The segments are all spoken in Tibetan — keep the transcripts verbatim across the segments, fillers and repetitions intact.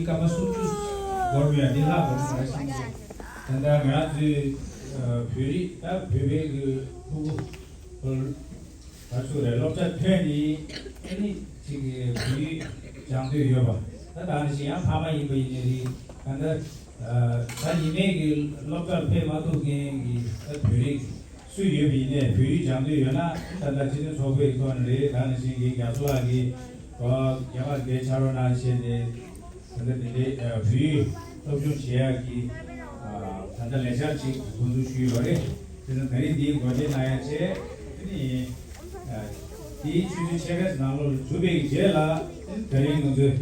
སྐར་མ་སུམ་ཅུ་འགོར་མེད་འདི་ལྷག་འགོར་མེད་རེད་བསམ་གྱི། ད་ལྟ་ང་རང་ཚོའི་བོད་རིགས་ད་བོད་པའི་གི་ཕྲུ་གུ་ད་ཚོ་རེད། སློབ་གྲྭ་ཐོན་ནས་ཨ་ནི་ཅིག་བོད་ཡིག་སྦྱང་འདོད་ཡོད་པ། ད་ད་ནི་ཞིག་ཡང་ཕ་མ་ཡིན་པ་ཡིན་ནའི་རེད། ད་ལྟ་ད་ཉི་མའི་གི་སློབ་གྲྭར་ཕེབས་མ་ཐུབ་མཁན་གྱི་ད་བོད་རིགས་སུ་ཡོད་པ་ཡིན་ནའི་བོད་ཡིག་སྦྱང་འདོད་ཡོད་ན་ད་ལྟ་སྤྱི་མཐུན་ཚོགས་པའི་ཐོག་ནས་རེད། ད་ནི་ཞིག་གི་རྒྱ་མཚོ་ལགས་ཀྱིས་རྒྱ་གར་དེ་ཕྱག་རོགས་གནང་བྱས་ནས། ད་ལྟ་དེ་འདྲའི་བོད་ཡིག་སློབ་སྦྱོང་བྱེད་ཡག་གི་ད་ལྟ་ལས་འཆར་ཅིག་འགོ་འཛུགས་ཞུས་ཡོད་རེད། དེ་ནི་ད་རིང་འདིའི་འགོ་འབྱེད་གནང་ཡག་བྱས། དེ་ནི་དེའི་ཆུ་ཚོད་ཕྱེད་ཀ་ནང་ལོགས་ལ་གྲུབ་པའི་རྗེས་ལ་དེ་ནི་ད་རིང་ང་ཚོས་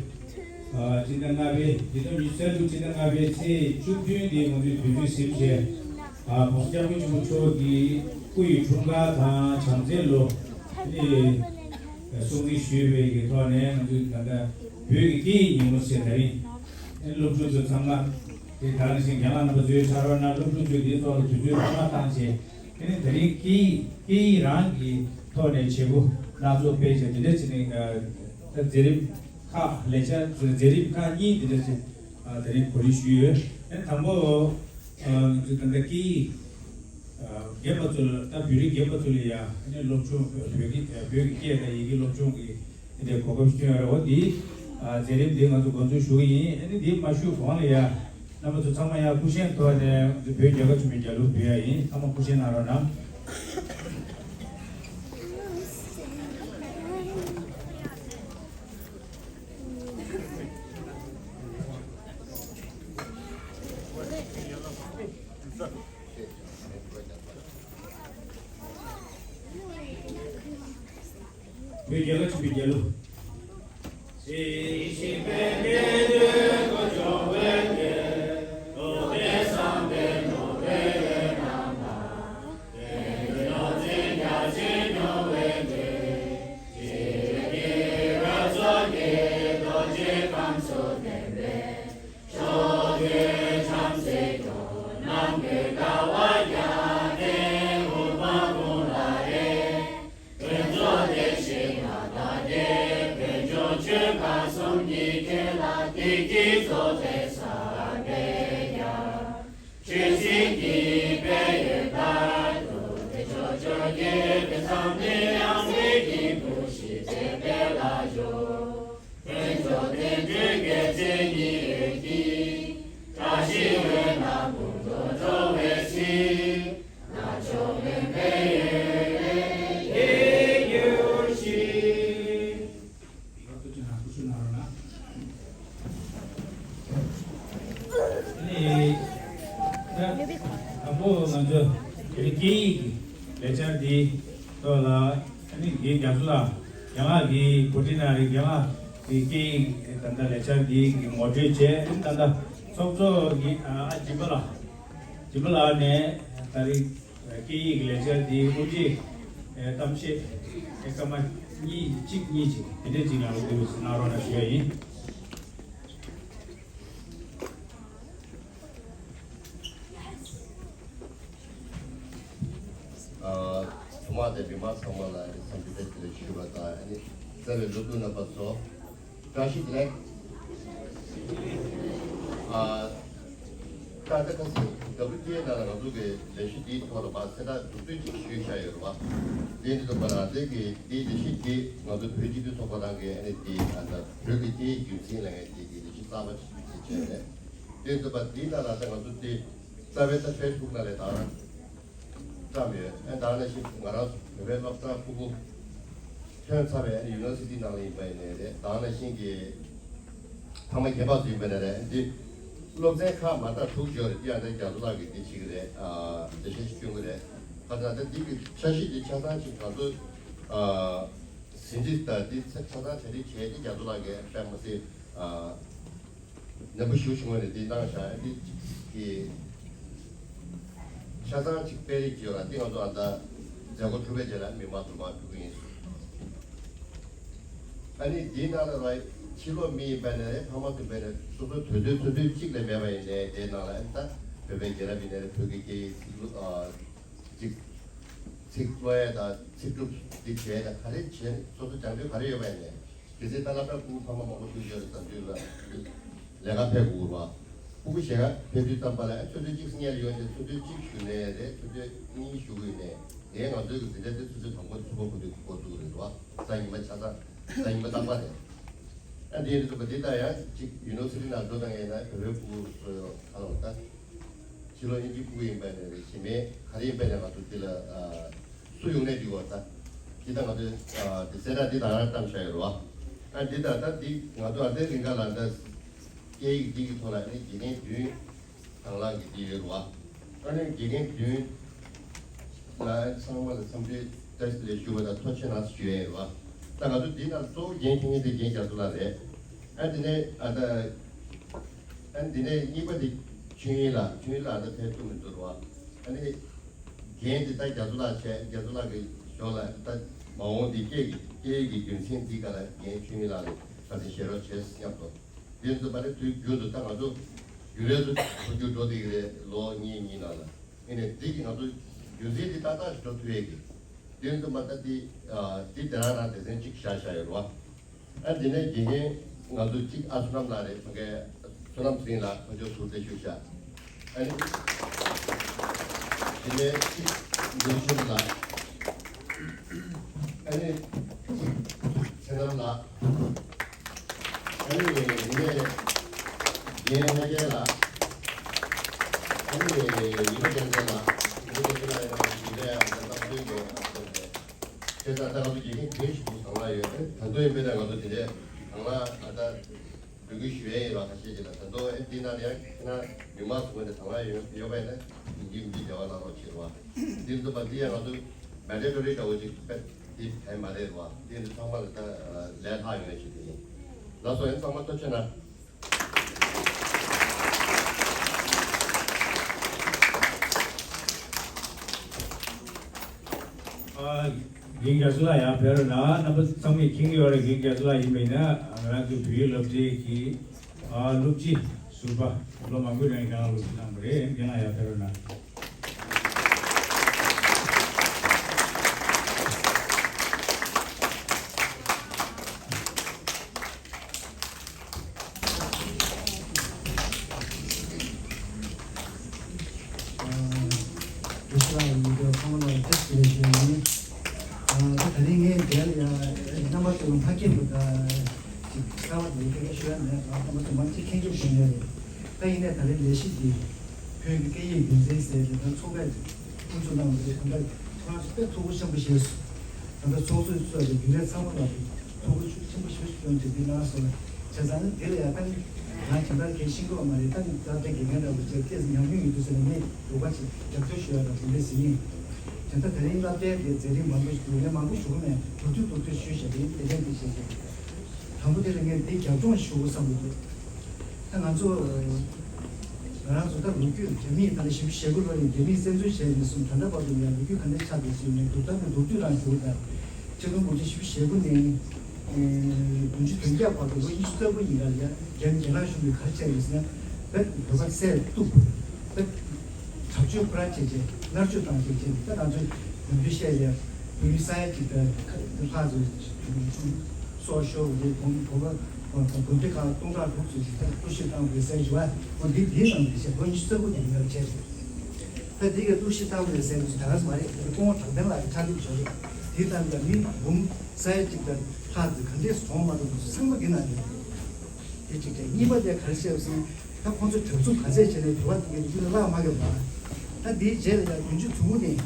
སྤྱི་ཟླ་ལྔ་པའི་ཉིས་སྟོང་ཉི་ཤུ་རྩ་དྲུག་སྤྱི་ཟླ་ལྔ་པའི་ཚེས་བཅུ་བདུན་འདིའི་ང་ཚོས་དུས་ཚོད་ཟིན་བྱས། ༸གོང་ས་༸སྐྱབས་མགོན་ཆེན་པོ་མཆོག་གི་སྐུ་ཡི་འཁྲུངས་སྐར་དང་བྱམས་བརྩེའི་ལོ་ནི་སྲུང་བརྩི་ཞུས་པའི་གི་ཐོག་ནས་ང་ཚོས་ད་ལྟ་བོད་ཀྱི་སྐད་ཡིག་ཉིན་མོ་ཟེར་ད་རིང་སློབ་ཕྲུག་ཚོ་ཚང་མ་དེ་ག་ནང་བཞིན་རྒན་ལགས་རྣམ་པ་ཚོའི་ཕྱག་རོགས་གནང་། སློབ་ཕྲུག་ཚོས་དེའི་ཐོག་ལ་དུས་ཚོད་ཐོག་མ་བཏང་བྱས། དེ་ནས་ད་རིང་སྐད་ཡིག་སྐད་ཡིག་རང་གི་ཐོག་ནས་བྱེད་སྒོ་སྣ་ཚོགས་སྤེལ་བྱས། དེ་འདྲ་བྱས་ནས་ད་མཛད་རིམ་ཁག་ལས་འཆར་མཛད་རིམ་ཁག་གཉིས་དེ་འདྲ་ཅིག་ཨ་དེ་རིང་གོ་སྒྲིག་ཞུས་ཡོད། ཨ་དང་པོ་ཨ་ང་ཚོས་ད་ལྟ་སྐད་ཡིག་ཨ་རྒན་པ་ཚོ་ལ་ད་བོད་རིགས་རྒན་པ་ཚོ་ལ་ཡང་ཨ་ནི་སློབ་སྦྱོང་བོད་ཀྱི་བོད་ཀྱི་སྐད་དང་ཡི་གེ་སློབ་སྦྱོང་གི་དེ་འདྲའི་གོ་སྐབས་ཤིག་བསྐྲུན་ཡོད་རེད། འོ་འདི་ཨ་མཛད་རིམ་འདི་ང་ཚོ་འགོ་འཛུགས་ཞུ་གི་ཡིན། ཨ་ནི་འདི་མ་ཞུ་གོང་ལ་ཡང་རྣམ་པ་ཚོ་ཚང་མ་ཡང་སྐུ་བཞེངས་ཐོག་ནས་ང་ཚོ་བོད་རྒྱལ་ཁབ་ཆེན་པོའི་རྒྱལ་གླུ་འབུལ་ཡ་ཡིན། ཚང་མ་སྐུ་བཞེངས་གནང་རོགས་གནང་། བོད་རྒྱལ་ཁབ་ཆེན་པོའི་རྒྱལ་གླུ། དང་པོ་ང་ཚོ་སྐད་ཡིག་གི་ལས་འཆར་འདི་ཐོག་ལ་ཨ་ནི་རྒན་རྒྱ་མཚོ་ལགས། རྒན་ལགས་ཀྱིས་གོ་སྒྲིག་གནང་རེད། རྒན་ལགས་ཀྱིས་སྐད་ཡིག་ད་ལྟ་ལས་འཆར་འདི་གི་ངོ་སྤྲོད་བྱས། ཨ་ནི་ད་ལྟ་ཚོགས་གཙོ་གི་ཨ་སྦྱིན་པ་ལགས། སྦྱིན་པ་ལགས་ནས་ད་རེས་སྐད་ཡིག་གི་ལས་འཆར་འདིའི་དབུ་འབྱེད་གཏམ་བཤད་སྐར་མ་གཉིས་གཅིག་གཉིས་ཅིག་དེ་འདྲས་ཅིག་ནང་ལ་འདུག་གནང་རོགས་གནང་ཞུ་ཡ་ཡིན། ཨ་ཐོག་མ་དེ་མི་མང་ཚང་མ་ལ་འཚམས་འདྲི་བཀྲ་ཤིས་བདེ་ལེགས་ཞུ་བ་དང་། ཨ་ནི་རྩ་བའི་སློབ་ཕྲུག་རྣམ་པ་ཚོ། བཀྲ་ཤིས་བདེ་ལེགས། ཨ་ད་ལྟ་ཁ་སང་ཌབ་ལིའུ་ཊི་ཨེ་ནང་ལ་ང་ཚོ་གི་ལས་གཞི་འདིའི་ཐོག་ལ་མར་གསལ་བསྒྲགས་མདོར་བསྡུས་ཅིག་ཞུས་བཞག་ཡོད་རེད་བ། དེ་འདི་ཚོ་མ་རང་བཙན་གྱི་འདིའི་ལས་གཞི་འདི་ང་ཚོ་བོད་སྤྱི་མཐུན་ཚོགས་པ་རང་གི་ཨ་ནི་འདི་ཨ་ད་བོད་ཀྱི་སྐད་ཡིག་རྒྱུན་འཛིན་ལབ་མཁན་འདི་གི་ལས་གཞི་གཙང་མ་ཞིག་བྱས་རེད། དེ་ཚོ་པ་འདིའི་ནང་ལ་ད་ང་ཚོ་འདི་རྩ་བའི་ད་ཕེ་སི་བུག་ནང་ལ་ད་རང་བཀྲམ་ཡོད། ཨ་ད་ནང་བཞིན་ང་རང་ཚོ་བོད་པའི་སློབ་གྲྭ་ཕྲུ་གུ་ཐོན་ཚར་བའི་ཡུ་ནི་ཝར་སི་ཊི་ནང་ལ་ཡིན་པ་ཡིན་ནའི་རེད། ད་ནང་བཞིན་གྱི་ཚང་མ་རྒན་པ་ཚོ་ཡིན་པ་ཡིན་ནའི་རེད། འདི་སློབ་ཚན་ཁག་མ་མཐའ་དྲུག་ཡོད་རེད། འདི་ཡང་འདི་རྒྱ་མཚོ་ལགས་ཀྱིས་འདི་བྱེད་ཀྱི་རེད། ཨ་འདི་ཤེས་སྐྱོན་གྱི་རེད། ཁ་སང་ད་འདི་གི་འཆར་གཞི་འདི་ཆ་ཚང་ཅིག་ང་ཚོ་ཨ་ཟིན་བྲིས་ད་འདི་ཆ་ཚང་གྲ་སྒྲིག་བྱས་ཏེ་རྒྱ་མཚོ་ལགས་ཀྱིས་དཔེ་མ་སྲིད་ཨ། ནན་པོ་ཞུ་བྱུང་བ་རེད། འདི་གནང་བཞག་འདི་གི་ཆ་ཚང་གཅིག་སྤེལ་རེས་ཀྱི་ཡོད་ལ། འདི་ང་ཚོ་ཨ་ད་མཛད་སྒོ་གྲུབ་པའི་རྗེས་ལ་མི་མང་དུ་མར་ཕུལ་གྱི་ཡིན། ཨ་ནི་འདིའི་ནང་ལ་ར་ཕྱི་ལོགས་མི་ཡིན་པ་ནས་ཕ་མ་ཚོ་ཡིན་པ་ནས་སོ་སོའི་དུས་ཚོད་ཚོད་ཚོད་གཅིག་ལས་མེད་པ་ཡིན་ནའི་དེའི་ནང་ལ་ཨ་ནི་ད་བོད་པའི་རྒྱལ་རབས་ཡིན་ནའི་བོད་ཀྱི་སྐད་ཡིག་ཚིག་ལོ་ཨ་ཅིག་ཚིག་ཀློག་ཡས་དང་ཚིག་སྒྲུབ་འདི་བྱས་ནས་ག་རེ་བྱས་ནས་སོ་སོ་སྦྱང་འདོད་ག་རེ་ཡོད་པ་ཡིན་ནའི། གལ་སྲིད་ད་སློབ་གྲྭ་ཕྲུ་གུ་ཕ་མ་མང་པོ་ཞིག་ཡོད་རེད་བསམ་དུས་ལ། ལས་ ལས་ཀ་ཕེབས་དགོས་རེད་བ། ཕྲུ་གུ་ཞལ་ཁ་ཕེབས་དུས་ཙམ་པ་ལ་ཚོད་ཚོད་གཅིག་སྔོན་ལ་ཡོང་ནས་ཚོད་ཚོད་གཅིག་ཞུ་ནས་རེད། ཚོད་ཚོད་གཉིས་ཞུ་དགོས་ནས་ངས་ང་ཚོའི་གི་འཛིན་གྲྭ་དེ་ཚོད་ཚོད་དང་པོ་ཚུགས་པ་ཁོ་ཚོས་འགོ་བཙུགས་རེད་བ། གཟའ་ཉི་མ་ཆ་ཚང་གཟའ་ཉི་མ་རྟག་པ་རེད། ཨ་འདི་ཡིན་དུས་པ་འདི་ལྟར་ཡང་གཅིག་ཡུ་ནི་ཝར་སི་ཊི་ནང་འགྲོ་དང་ཡིན་ན་བོད་པའི་ཕྲུ་གུ་ཚོ་ཡང་ག་ལ་བ་ད། ཕྱི་ལོགས་དབྱིན་ཇི་ཕྲུ་གུ་ཡིན་པ་ནས་རེད། གཞན་མའི་ག་རེ་ཡིན་པ་ནས་ང་ཚོ་འདི་ལ་སུ་ཡོང་ནས་འགྲིག་བ་ད། འདི་ད་ང་ཚོས་འདི་གསལ་བསྒྲགས་འདི་དང་རང་བཏང་བྱ་ཡོད་རེད་བ། ཨ་འདི་ད་ད་འདི་ང་ཚོ་ཨ་ཏེ་རིང་ག་ལ་ད་སྐད་ཡིག་འདི་གི་ཐོག་ལ་ཨ་ནི་དགེ་རྒན་བདུན་དང་བླངས་ཀྱི་འདི་ཡོད་རེད་བ། ཨ་ནི་དགེ་རྒན་བདུན་ལ་ཚང་མ་ལ་འཚམས་འདྲི་བཀྲ་ཤིས་བདེ་ལེགས་ཞུ་བ་དང་ཐུགས་རྗེ་གནང་ཞུ་ཡས་ཡོད་བ། ད་ང་ཚོ་འདི་ནང་གཙོ་བོ་འགན་འཁྱེར་མཁན་དེ་རྒན་རྒྱ་མཚོ་ལགས་རེད། ཨ་དེ་ནས་ཨ་ད། ཨ་ནི་དེ་ནས་གཉིས་པ་དེ་ཆོས་དབྱིངས་ལགས། ཆོས་དབྱིངས་ལགས་ད་ཕེབས་ཐུབ་མི་འདུག་རེད་བ། ཨ་ནི་འགན་དེ་ད་རྒྱ་མཚོ་ལགས་བྱས། རྒྱ་མཚོ་ལགས་ཀྱི་ཞོར་ལ་ད་མ་འོངས་དེ་སྐད་ཀྱི་སྐད་ཡིག་གི་རྒྱུ་མཚན་འདི་ག་ལ་འགན་ཆོས་དབྱིངས་ལགས་ལ་ད་དེ་བཞེས་རོགས་བྱས་སྙམ་དུ། དེ་ཚོ་མ་རེད། དུས་རྒྱུན་དུ་ད་ང་ཚོ་རྒྱུན་རིང་དུ་འགྲོ་རྒྱུ་འགྲོ་བསྡད་ཀྱི་རེད། ལོ་གཉིས་གཉིས་ནང་ལ། ཨ་ནི་འདི་གི་ང་ཚོ་རྒྱུ་མཚན་འདི་ཏག་ཏག་ཞིག་འགྲོ་ཐུབ་ཡས་ཀྱི། དེ་ཚོ་མ་ད་འདི་འདི་དེ་རང་རང་སྡེ་ཚན་གཅིག་བཞག་བཞག་ཡོད་རེད་བ། ཨ་འདི་ནས་དགེ་རྒན་ང་ཚོ་གཅིག་ཨ་བསོད་ནམས་ལགས་རེད། ཕ་གའི་བསོད་ནམས་ཚེ་རིང་ལགས་ཁོང་ཚོ་ཟུར་དུ་བཞུགས་ཤག་ཨ་ནི་དེ་ནས་གཅིག་འདུལ་ཆེན་ལགས། ཨ་ནི་གཅིག་ཚེ་རྣམ་ལགས། ཨ་ནི་དེ་ནས་རྒན་ལྷ་རྒྱལ་ལགས། ཨ་ནི་ཡིད་བརྟན་ལགས། ཡིད་བརྟན་ལགས་ཡིན་ན་ཡིན་ནའི་ང་ཚོ་ད་ལྟ་བསྟུན་དགོས་པ་དེ་ཚོ་རེད། དེ་ལྟར་ད་ང་ཚོ་དགེ་རྒན་བདུན་ཞིག་འདུག་དང་བླངས་ཡོད། ད་དུང་ཡིན་པས་ན་ང་ཚོ་དེ་འདྲའི་དང་བླངས་ད་ལྟ་འབོད་སྐུལ་ཞུ་ཡས་ཡིན་པ་ཁ་ཤས་ཀྱིས་ལ། ད་དུང་ཨེ་འདི་ནང་ལ་ཡང་ཁྱེད་རང་མི་མང་ཚོ་ངོས་ནས་དང་བླངས་ཡོད་ཡོད་པ་ཡིན་ན་ཡིན་གཅིག་མིན་གཅིག་འབྲེལ་བ་གནང་རོགས་བྱེད་རོགས། འདི་ཚོ་པ་འདི་ཡང་ང་ཚོ་མེན་ཌེ་ཊོ་རི་འདྲ་བོ་ཅིག་དཔེ་འདི་བས་མ་རེད་རོགས། འདི་ཚོ་ཚང་མ་ལ་ད་ལས་ལྷག་ཡོང་ཡས་ཞིག་དེ་ཡིན། ལགས་སོ། ཡང་ཚང་མ་ཐུགས་རྗེ་གནང་། ཨ། རྒན་རྒྱ་མཚོ་ལགས་ཡར་ཕེབས་རོགས་གནང་། རྣམ་པ་ཚང་མས་མཁྱེན་གྱི་ཡོད་རེད། རྒན་རྒྱ་མཚོ་ལགས་ཡིན་པ་ཡིན་ན་ང་རང་ཚོའི་བོད་ཡིག་སློབ་གྲྭའི་གི་ཨ་སློབ་སྤྱི་ཟུར་པ། ལོ་མང་པོའི་རིང་རྒན་ལགས་སློབ་ཁྲིད་གནང་བ་རེད། རྒན་ལགས་ཡར་ཕེབས་རོགས་གནང་། ཨ། དགེ་བཤེས་ལགས་ཡིན་པས་ཚང་མ་ལ་བཀྲ་ཤིས་བདེ་ལེགས་ཞུ་ཡ་ཡིན། ཨ། ད་དེ་རིང་ངས་འདིར་ཡང་རྣམ་པ་ཚོ་ལ་མ་མཁྱེན་པ་དང་ཅིག་གསར་པ་དེ་སྐད་ཆ་ཤོད་ཡ་མེད། རྣམ་པ་ཚོ་མང་ཆེ་མཁྱེན་རྒྱུ་ཡོད་རེད། ད་ཡིན་ནའི་ད་རེས་ལས་གཞི་འདི་བོད་ཀྱི་སྐད་ཡིག་རྒྱུན་འཛིན་ཟེར་དེ་ད་ཚོགས་པས་དབུ་འཛུགས་གནང་བ་རེད། ད་ལྟ་ཁོ་རང་ཚོ་དཔེ་ཐུགས་ཁུར་ཆེན་པོ་བཞེས་སོང་། ད་ལྟ་ཚོགས་གཙོས་གཙོས་པའི་རྒྱུན་ལས་ཚང་མ་ལ་ཐུགས་ཁུར་ཤུགས་ཆེན་པོ་ཞེ་པོ་ཅིག་བསྐྱོན་ཏེ་འདི་གནང་སོང་། བྱས་ཙང་ནི་འདི་ལ་ཡང་ད་ནི་ང་ཇི་ལྟར་གལ་ཤེས་ཀྱི་ཡོད་མ་རེད། ད་ནི་ད་ལྟ་དགེ་རྒན་འདྲ་བོ་བྱས་ཏེ་ཉམས་མྱོང་ཡོད་དུས་ཟེར་ནས་ངས་རོགས་པ་ཅིག་རྒྱབ་སྐྱོར་ཞུ་ཡ་དང་དེ་འདྲས་ཟེར་ཡིན། དེ་ལྟར་དེ་རིང་སློབ་གྲྭའི་དེ་མཛད་རིམ་མང་པོ་ཞིག་འདུག་ལས་མང་པོ་ཞུ་གི་མེད། མདོར་བསྡུས་མདོར་བསྡུས་ཞུས་བཞག་དེ་དེ་འདྲས་འདི་བྱས་ཏེ། དང་པོ་དེ་ལ་ངས་འདི་རྒྱབ་ལྗོངས་ཞུ་དགོས་བསམ་གྱི་འདུག་ད་ང་ཚོ་ང་རང་ཚོ་ད་ལོ་རྒྱུས་རྒྱ་མིས་ད་ལྟ་བཞི་བཅུ་ཞེ་དགུ་ལོ་ནས་རྒྱ་མིས་བཙན་འཛུལ་བྱས་ནས་བཟུང་ད་ལྟ་བར་དུ་ཡང་ལོ་རྒྱུས་ག་འདྲ་ཆགས་འདུག་ཟེར་ནས་མདོར་བསྡུས་ཀྱི་མདོར་བསྡུས་རང་ཞུ་དང་། ཆིག་སྟོང་དགུ་བརྒྱ་བཞི་བཅུ་ཞེ་དགུ་ནས་བདུན་ཅུ་དོན་བརྒྱད་བར་དུ་ལོ་ཉི་ཤུ་རྩ་དགུ་ཡིན་ལ་ཡང་རྒྱ་རྒྱ་ནག་གཞུང་གིས་ག་རེ་བྱས་ཡོད་ཟེར་ན། བོད་བོད་པ་བསད་གཏུབ། བོད་དྲག་སྤྱོད་ཁོ་རང་བྱས་རྗེས་མནར་གཅོད་བཏང་རྗེས་རྗེས་ད་ང་ཚོས་ནམ་རྒྱུན་བཤད་ཡ་བོད་མི་ས་ཡ་གཅིག་དང་ལྷག་ཙམ་སྲོག་ཤོར་བའི་བོད་བོད་པ་བོད་པའི་ཁག་སྟོང་ཕྲག་དྲུག་ཙམ་ཞིག་ད་གཏོར་བཤིག་བཏང་བའི་ས་ཡ་བཞི་བ་འོ་འདི་འདིའི་ནང་དུ་བཤད་ལོ་ཉི་ཤུ་རྩ་དགུ་གི་རིང་ལ་བྱས་ཏེ། ད་འདི་གའི་གཏོར་བཤིག་བཏང་བའི་ས་ཡ་ད་ག་ས་མ་རེད། སྐུ་ངོ་གྲགས་ལྡན་ལགས་ཀྱིས་ཕྱག་ལས་བྱས་རེད། དེ་ལྟར་ད་མི་འབུམ་ས་ཡ་གཅིག་དང་ལྷག་ཙམ་ག་འདྲས་གྲོངས་མ་གྲོངས་ཚང་མ་འདི་ནང་ཡོད། དེ་གཅིག་བྱས། གཉིས་པ་དེ་ག་རེ་བཤད་སོང་། ད་ཁོང་ཚོས་དྲག་རྩུབ་ག་ཚད་བྱས་ནས་བོད་པ་དེ་གའི་རྒྱུད་ལ་བརླག་མ་དགོས་པ། ད་དེའི་རྗེས་ལ་ཡང་བདུན་ཅུ་དོན་དགུ་ནས་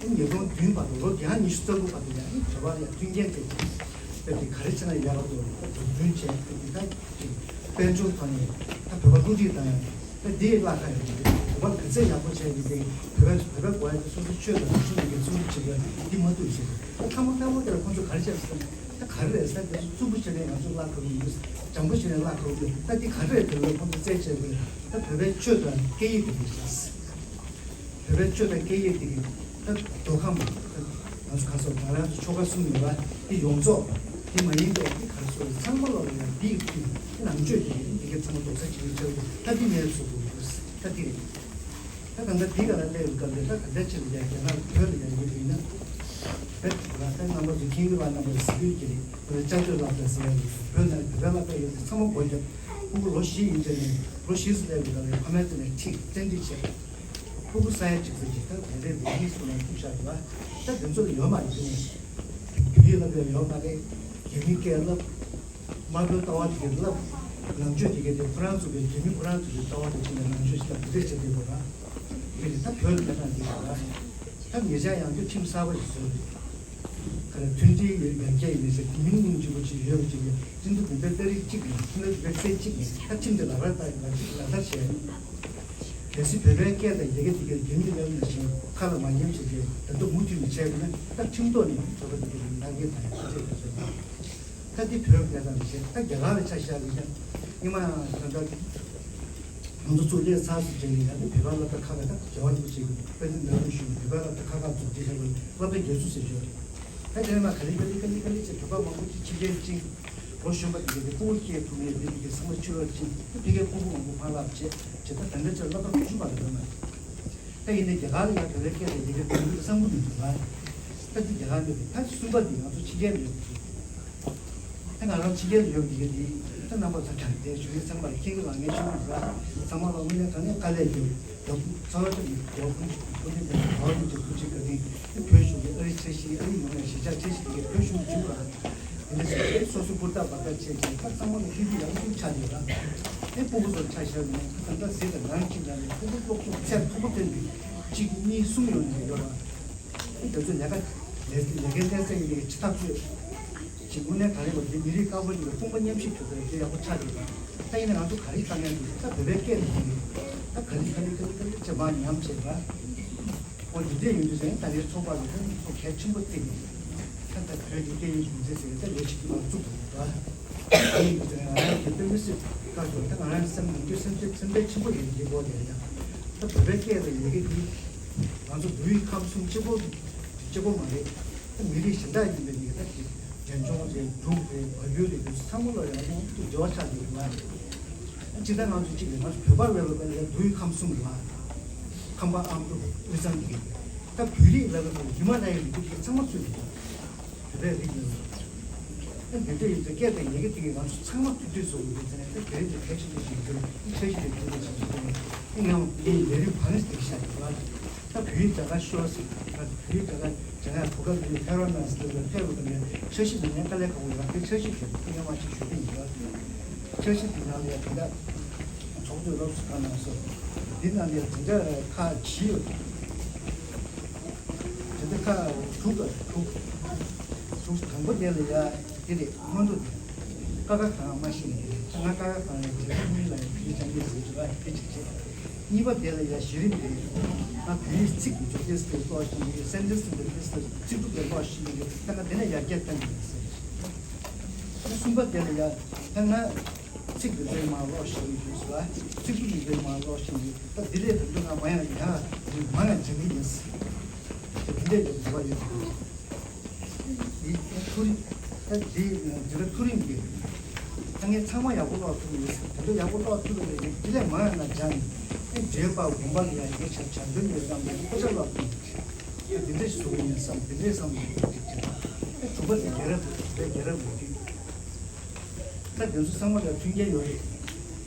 ཉིས་སྟོང་བདུན་བར་དུ་ལོ་བརྒྱ་ཉི་ཤུ་རྩ་དགུ་བར་དུ་ཡང་བོད་པ་ལ་ཡང་མཐུན་རྐྱེན་བྱས་ཏེ་དེ་ག་རེ་བྱས་ན་ཡག་པ་འདུག་ད་འཛུགས་སྐྲུན་བྱས་ཏེ་དེ་ད་ཅིག་དཔལ་འབྱོར་ཐོག་ནས་ད་བོད་པ་བསླུ་བྲིད་བཏང་ཡང་ད་དེའི་བརླག་ཁ་ཡོད་མ་རེད། བོད་པ་ག་ཚད་ཡག་པོ་བྱས་ཡོད་དེ་བོད་པ་བོད་པ་དགོས་ཡ་དེ་སོ་སོའི་ཆོས་དང་རིག་གཞུང་ལ་འགན་སྲུང་བྱེད་དགོས་ཡ་འདི་མ་གཏོགས་བྱེད་དགོས། ད་ཐ་མ་ལྟ་བུ་དེ་ལ་ཁོང་ཚོ་ག་རེ་བྱས་སོང་། ད་ག་རེ་རེད་ཟེར་དེ་ཚོ་རྩུབ་པོ་བྱས་ནས་ང་ཚོ་བརླག་དགོས་ཀྱི་འདུག་འཇམ་པོ་བྱས་ནས་བརླག་དགོས་ཀྱི་འདུག་ད་འདི་ག་རེ་རེད། དེ་ལ་ཁོང་ཚོ་རྩད་བཅད་དགོས། ད་བོད་པའི་ཆོས་དང་སྐད་ཡིག་དེ་ག་རེ་བྱས། བོད་པའི་ཆོས་དང་སྐད་ཡིག་དེ་གི་ད་མདོ་ཁམས་ད་ང་ཚོ་ག་སོགས་ང་རང་ཚོ་ཆོལ་ཁ་གསུམ་ཡོད་པ་དེ་ཡོངས་རྫོགས་དེ་མ་ཡིན་པའི་དེ་ག་རེ་ཟེར་ཚང་མ་ལོག་ལ་ཡང་འདི་ཡི་ཁུལ་དེ་ནང་ཆོས་དེ་གི་དེ་གི་ཚང་མ་རྡོག་རྩ་གཅིག་སྒྲིལ་བྱས་ད་འདི་ངས་ཚུགས་དགོས་ད་འདི་རེད། ད་ད་ལྟ་འདི་ག་ལ་སླེབས་ཡོད་སྐབས་འདི་ད་ག་འདྲ་ཆེ་ལ་ཡ་རྒྱ་ནག་བོད་ལ་ཡ་ཡོད་པ་ཡིན་ན། བོད་ལ་ད་རྣམ་པ་ཚོ་མཁྱེན་གྱི་བ་རྣམ་པ་ཚོ་གཟིགས་ཡོད་ཀྱི་རེད། བོད་ལ་ལྕགས་ཐོད་སློབ་གྲྭ་ཟེར་ཡ་རེད། བོད་ནང་བོད་པའི་སློབ་གྲྭ་ཡོད་ཚེ་ཚང་མ་སྒོ་བརྒྱབ། ཕྲུ་གུ་ལོ་བཞི་ཡིན་ཙང་ནས་ལོ་བཞི་སུ་སླེབས་པའི་སྐབས་ལ་ཕ་མའི་རྩ་ནས་ཁྲིད་བཙན་ཁྲིད་བྱས། ཕྲུ་གུ་ས་ཡ་གཅིག་ཙམ་གྱིས་ད་དེ་འདྲའི་ལས་ཡིན་སོང་ན་ཐུག་བཞག་འདུག་ཨ། ད་དེ་ཚོ་ལ་ཡོད་མ་རེད་དེ་ནས། རྒྱུན་ཡིག་བསླབ་ཡ་ཡོད་མ་རེད། རྒྱ་མིའི་སྐད་བསླབ། དམར་པོའི་ལྟ་བ་དེ་གའི་བསླབ། ནང་ཆོས་དེ་གའི་དེ་ཁོ་རང་ཚོ་གི་རྒྱ་མི་ཁོ་རང་ཚོ་གི་ལྟ་བ་དེ་ཕྱིན་ནས་ནང་ཆོས་ཤིག་ལ་བུ་འདྲེ་བྱེད་དེ་བ་ར། དེ་ནི་ད་བོད་ལ་གནས་སྟངས་འདི་རེད་བ། ད་ཉེ་ཆར་ཡང་བསྐྱར་ཁྲིམས་གསར་པ་ཞིག་བཟོས་འདུག་ག་རེ་མཐུན་སྒྲིལ་ཡོད་ཡར་རྒྱས་ཡིན་ཟེར་དེ་མིན་སྙིང་རྗེ་པོ་ཅིག་ཡོད་པ་ཅིག་ཡོད། ཁྲིམས་ཐོག་མི་འདྲ་ཏ་རིག་གཅིག་ཡིན། ཁྲིམས་ཐོག་སྦེག་སེལ་གཅིག་ཡིན། ད་ཁྲིམས་དེ་ལག་བསྟར་ལག་བསྟར་བྱས། གལ་སྲིད་བོད་པའི་སྐད་དང་ཡི་གེ་དེ་གའི་རྒྱུན་དུ་སླེབས་ནས་བཞིན་ཁ་ལ་མ་ཉན་བྱས་ཏེ་ད་དུང་མུ་མཐུད་ནས་བྱས་པ་ན་ད་ཁྲིམས་ཐོག་ནས་བོད་པ་དེ་གའི་ལག་འགེལ་དང་ཡང་ཁ་ཆད་བྱས་ཏེ། ད་འདི་བོད་སྐད་དང་བྱས་ད་རྒྱ་གར་ལ་ཆ་བཞག་པ་ཡིན་ན་ཉི་མ་ད་ལྟ་ང་ཚོ་ཚུར་སླེབས་ཚར་སོང་བྱས་ནས་ཡང་ན་བོད་པ་སློབ་གྲྭ་ཁག་ལ་ད་རྒྱལ་བ་རིན་པོ་ཆེ་གི་དཔེ་མཛོད་ནང་ལ་བཞུགས་བོད་པ་སློབ་གྲྭ་ཁག་ཁག་འཛུགས་སྐྲུན་བྱས་པའི་སློབ་གྲྭ་རྒྱ་མཚོ་ཟེར་ཞོར་རེད། ད་དེ་ནས་མ་ག་ལེ་ག་ལེ་ག་ལེ་ག་ལེ་བྱས་བོད་པ་མང་པོ་ཅིག་ཕྱི་རྒྱལ་ཕྱིན། ལོ་གཞོན་པ་དེ་གའི་ཕྲུ་གུ་སྐྱེས་ཐུབ་མེད་དེ་དེ་གའི་ཚང་མ་ཕྱི་ལོགས་ཕྱིན། ད་ཕ་གིའི་ཕྲུ་གུ་མང་པོ་ཕར་བསླབ་བྱས་བྱས་ད་ད་ལྟ་ཆར་སློབ་གྲྭ་བཅུ་མ་ལ་ཡོད་མ་རེད། ད་ཡིན་ནའི་རྒྱ་གར་ལ་ཡང་བོད་པའི་སྐད་དང་ཡི་གེ་དོན་གཉེར་བསམ་བློ་མི་འདུག་ལ། ད་འདི་རྒྱ་གར་མི་རེད། ད་གསུམ་པ་འདི་ང་ཚོ་ཕྱི་རྒྱལ་ལ་ཡོད་པ་རེད། ད་ང་རང་ཕྱི་རྒྱལ་ལ་ཡོད་པའི་ཡི་གེ་འདི་ད་རྣམ་པ་ཚོ་གྲངས་དེ་ཞུ་ཡིག་ཚང་མ་ལ་ཁྱེད་ཀྱི་ལག་ངན་ཆུང་ངུ་ར་ཚང་མ་ལ་དངོས་གནས་དྲང་གནས་དཀའ་ལས་ཡོད། རྒྱ་ཚ་བ་ཅན་གྱི་རྒྱ་ཁུལ་གྱི་ཁུལ་ནས་ཀྱང་གོ་རིམ་གྱི་ཁུལ་གཅིག་ག་དེ་བོད་གཞུང་གི་ཨ་རི་ཆ་ཤས་ཨ་རི་ཡོངས་ནས་གཞིས་ཆགས་ཆ་ཤས་དེ་གའི་བོད་གཞུང་གི་ཇུས་པ། དེ་འདྲ་ཞིག་སོ་སོ་ཧུར་ཐག་འབད་ཐག་བྱས་ཀྱང་ད་ཚང་མ་ལ་ཧི་ཧི་ཡག་ཤོས་ཆགས་ཡོད་ལ། ཨེ་ཕྲུ་གུ་ཚོར་ཆ་བཞག་ནས་ད་ལྟ་ཟས་དང་ནང་གཅིག་ལ་ནས་ཕྲུ་གུ་སློབ་སྦྱོང་ཚད་མཐོ་པོ་ཐོན་པའི་གཅིག་གཉིས་གསུམ་ཡོང་ནས་ཡོད་ལ། ཨེ་དེ་ཚོ་ལས་ཀ་ལས་ལས་ཀའི་ལྷན་ཚན་ཡིན་པའི་ཕྱི་ཐག་ཚོད་ཅིག་དངོས་གནས་ག་རེ་བ་དེ་མི་རིགས་དཀར་པོ་ཡིན་པའི་དཔུང་པ་མཉམ་གཤིབ་བྱེད་ཚུལ་དེ་ཡག་པོ་ཆགས་ཡོད་ལ། ད་ཡིན་ན་ང་ཚོ་ག་རེ་བཏང་ཡང་འདུག་ད་བོད་པའི་སྐད་ནས་ཡིན་ད་ག་ལེ་ག་ལེ་ག་ལེ་ག་ལེ་བྱེད་མ་ཉམས་བྱེད་པ། འོ་འདི་འདྲས་ཡོང་དུས་ཙང་ད་རེས་ཚོགས་པ་གི་ཧོན་ཚོགས་གལ་ཆེན་པོ་བརྩིས་ནས་ད་ལྟ་བོད་ཀྱི་སྐད་ཡིག་སྒྲིག་འཛིན་ཟེར་ད་ལས་བྱེད་ཀྱི་མ་བཙུགས་པ་རེད་ད། ཨ་ནི་འདི་ཙང་ང་རང་གི་དཔེ་མི་སྲིད་བཀའ་ཟུར་ད་ང་རང་སེམས་ནང་དུ་སེམས་ཅན་སེམས་ཁྲལ་ཆེན་པོ་ཡོད་འདི་འགོ་དེ་རེད་ཡང་ད་བོད་པའི་སྐད་དང་ཡི་གེ་འདི་ང་ཚོ་བོད་ཡིག་ཁམས་གསུམ་གཅིག་པོ་གཅིག་པོ་མ་རེད། ད་མི་རིགས་གཞན་དག་ཡིན་པའི་མི་ད་རྒན་ཆུང་རེད་འབྲུག་རེད་བལ་ཡུལ་རེད་འདི་ཚང་མ་ལ་ཡང་ཡོང་དུ་འབྲེལ་བ་ཆགས་ཀྱི་ཡོད་མ་རེད། སྤྱིར་བཏང་ང་ཚོ་གཅིག་རེད། ང་ཚོ་བོད་པ་ལ་ལ་ལ་བོད་ཡིག་ཁམས་གསུམ་རེད་བ། ཁམས་པ་ཨ་མདོ་དབུས་གཙང་གི་ད་བོད་རིགས་ལ་ལ་ལ་ཧི་མ་ལ་ཡའི་རི་རྒྱུད་ཀྱི་ཚང་མ་ཚུད་འདུག་བོད་པའི་རིགས་ལ་ལ་ད་འདི་འདྲ་ཡིན་ཚེ་སྐད་དང་ཡི་གེ་དེ་གའི་ང་ཚོ་ཚང་མ་མཐུན་སྒྲིལ་བཟོ་དགོས་ཡོད་ཚེ་ནས་ད་བོད་རིགས་གལ་ཆེན་པོ་ཞིག་འགྱུར་འཆར་གཞི་དེ་འགྱུར་བ་ཞིག་འགྱུར་ནས་ཡང་ངས་ལས་རིམ་གང་ཞིག་བསྒྲིགས་བཞག་ཡོད་ལ། ད་བོད་ཡིག་སྦྱང་ཁ་ཤོར་ཟིན། ད་བོད་ཡིག་སྦྱང་ཁ་སྦྱང་ཁ་གོ་སྐབས་དེ་ནས་ཕེབས་རོགས་གནང་ཟེར་ལ་ཕེབས་རོགས་གནང་། འཆར་གཞི་འདི་ནས་དཀའ་ལས་ཁག་པོ་ཡོད་ར། དེ་འཆར་གཞི་དེ་ཐུགས་ཉམས་མ་ཅིག་ཞུ་གི་ཡིན་ལ། འཆར་གཞི་འདི་ནང་ལ་ཡང་དེ་འདྲ་ཚོགས་འདུ་རོབ་ཙམ་གནང་སོང་། འདི་ནང་ལ་ཡང་དེ་འདྲ་ཁག་བཞི་ཡོད། དེ་འདྲ་ཁག་དྲུག་དང་དྲུག་དྲུག་དང་པོ་དེ་ལ་ཡ་དེ་རེད། སྔོན་འགྲོ་དེ་ཀ་ཁ་གང་མ་ཤེས་ནས་ང་ཀ་ཁ་གང་ལ་རྗེས་སུ་མི་ལ་ཡང་དེའི་སྦྱང་གི་རེད་འདུག་ཨ། དེ་གཅིག་བྱས། གཉིས་པ་དེ་ལ་ཡ་གཞི་རིམ་དེ་ང་བོད་ཡིག་ཚིག་གི་འཇོག་དེ་སི་ཏེ་ཀློག་ཤེས་ཀྱི་སེན་ཊེན་སི་སི་ཏེ་ཏེ་ཚིག་གྲུབ་དེ་ཀློག་ཤེས་ཀྱི་ད་ང་དེ་ནས་ཡར་རྒྱས་གཏང་གི་ཡིན་ཟེར། གསུམ་པ་དེ་ལ་ཡ་ད་ང་ཚིག་འདི་ཚོའི་མ་ཀློག་ཤེས་ཀྱི་ཡོད་ཟེར་བ། ཚིག་གྲུབ་འདི་ཚོའི་མ་ཀློག་ཤེས་ཀྱི་ད་དེ་ལས་དེ་ཚོ་ང་མ་ཡང་ཡང་མ་ཡང་སྦྱང་གི་ཡིན་ཟེར། དེ་འདྲས་ཀྱི་འདྲི་བ་ཡོད། འདི་མཐོ་རིམ། ད་འདི་འདི་ལ་མཐོ་རིམ་གྱི་ད་ངས་ཚང་མ་ཡག་པོ་ཀློག་ཐུབ་ཡོད། ད་ཚོ་ཡག་པོ་ཀློག་ཐུབ་ཡོད་རེད། འདི་ལས་མང་ཡང་ན་སྦྱང་ནས་ཨེ་འདྲེས་པ་དགོན་པ་ལ་ཡང་ངས་བྱ་བྱ་འདོན་ཡོད་རམ་ཡང་དཔེ་ཆ་ཀློག་ཐུབ་ཡོད། ད་འདི་འདྲ་ཞིག་བཟོ་གི་ཡིན་བསམ་འདི་འདྲའི་བསམ་བློ་ཞིག་འདུག་ཅེ་ན། ཨེ་དྲུག་པ་དེ་རྒྱལ་རབས་རེད། རྒྱལ་རབས་མི་འདུས། ད་དེ་ཚོ་ཚང་མ་ལ་མཐུན་རྐྱེན་ཡོད་རེད།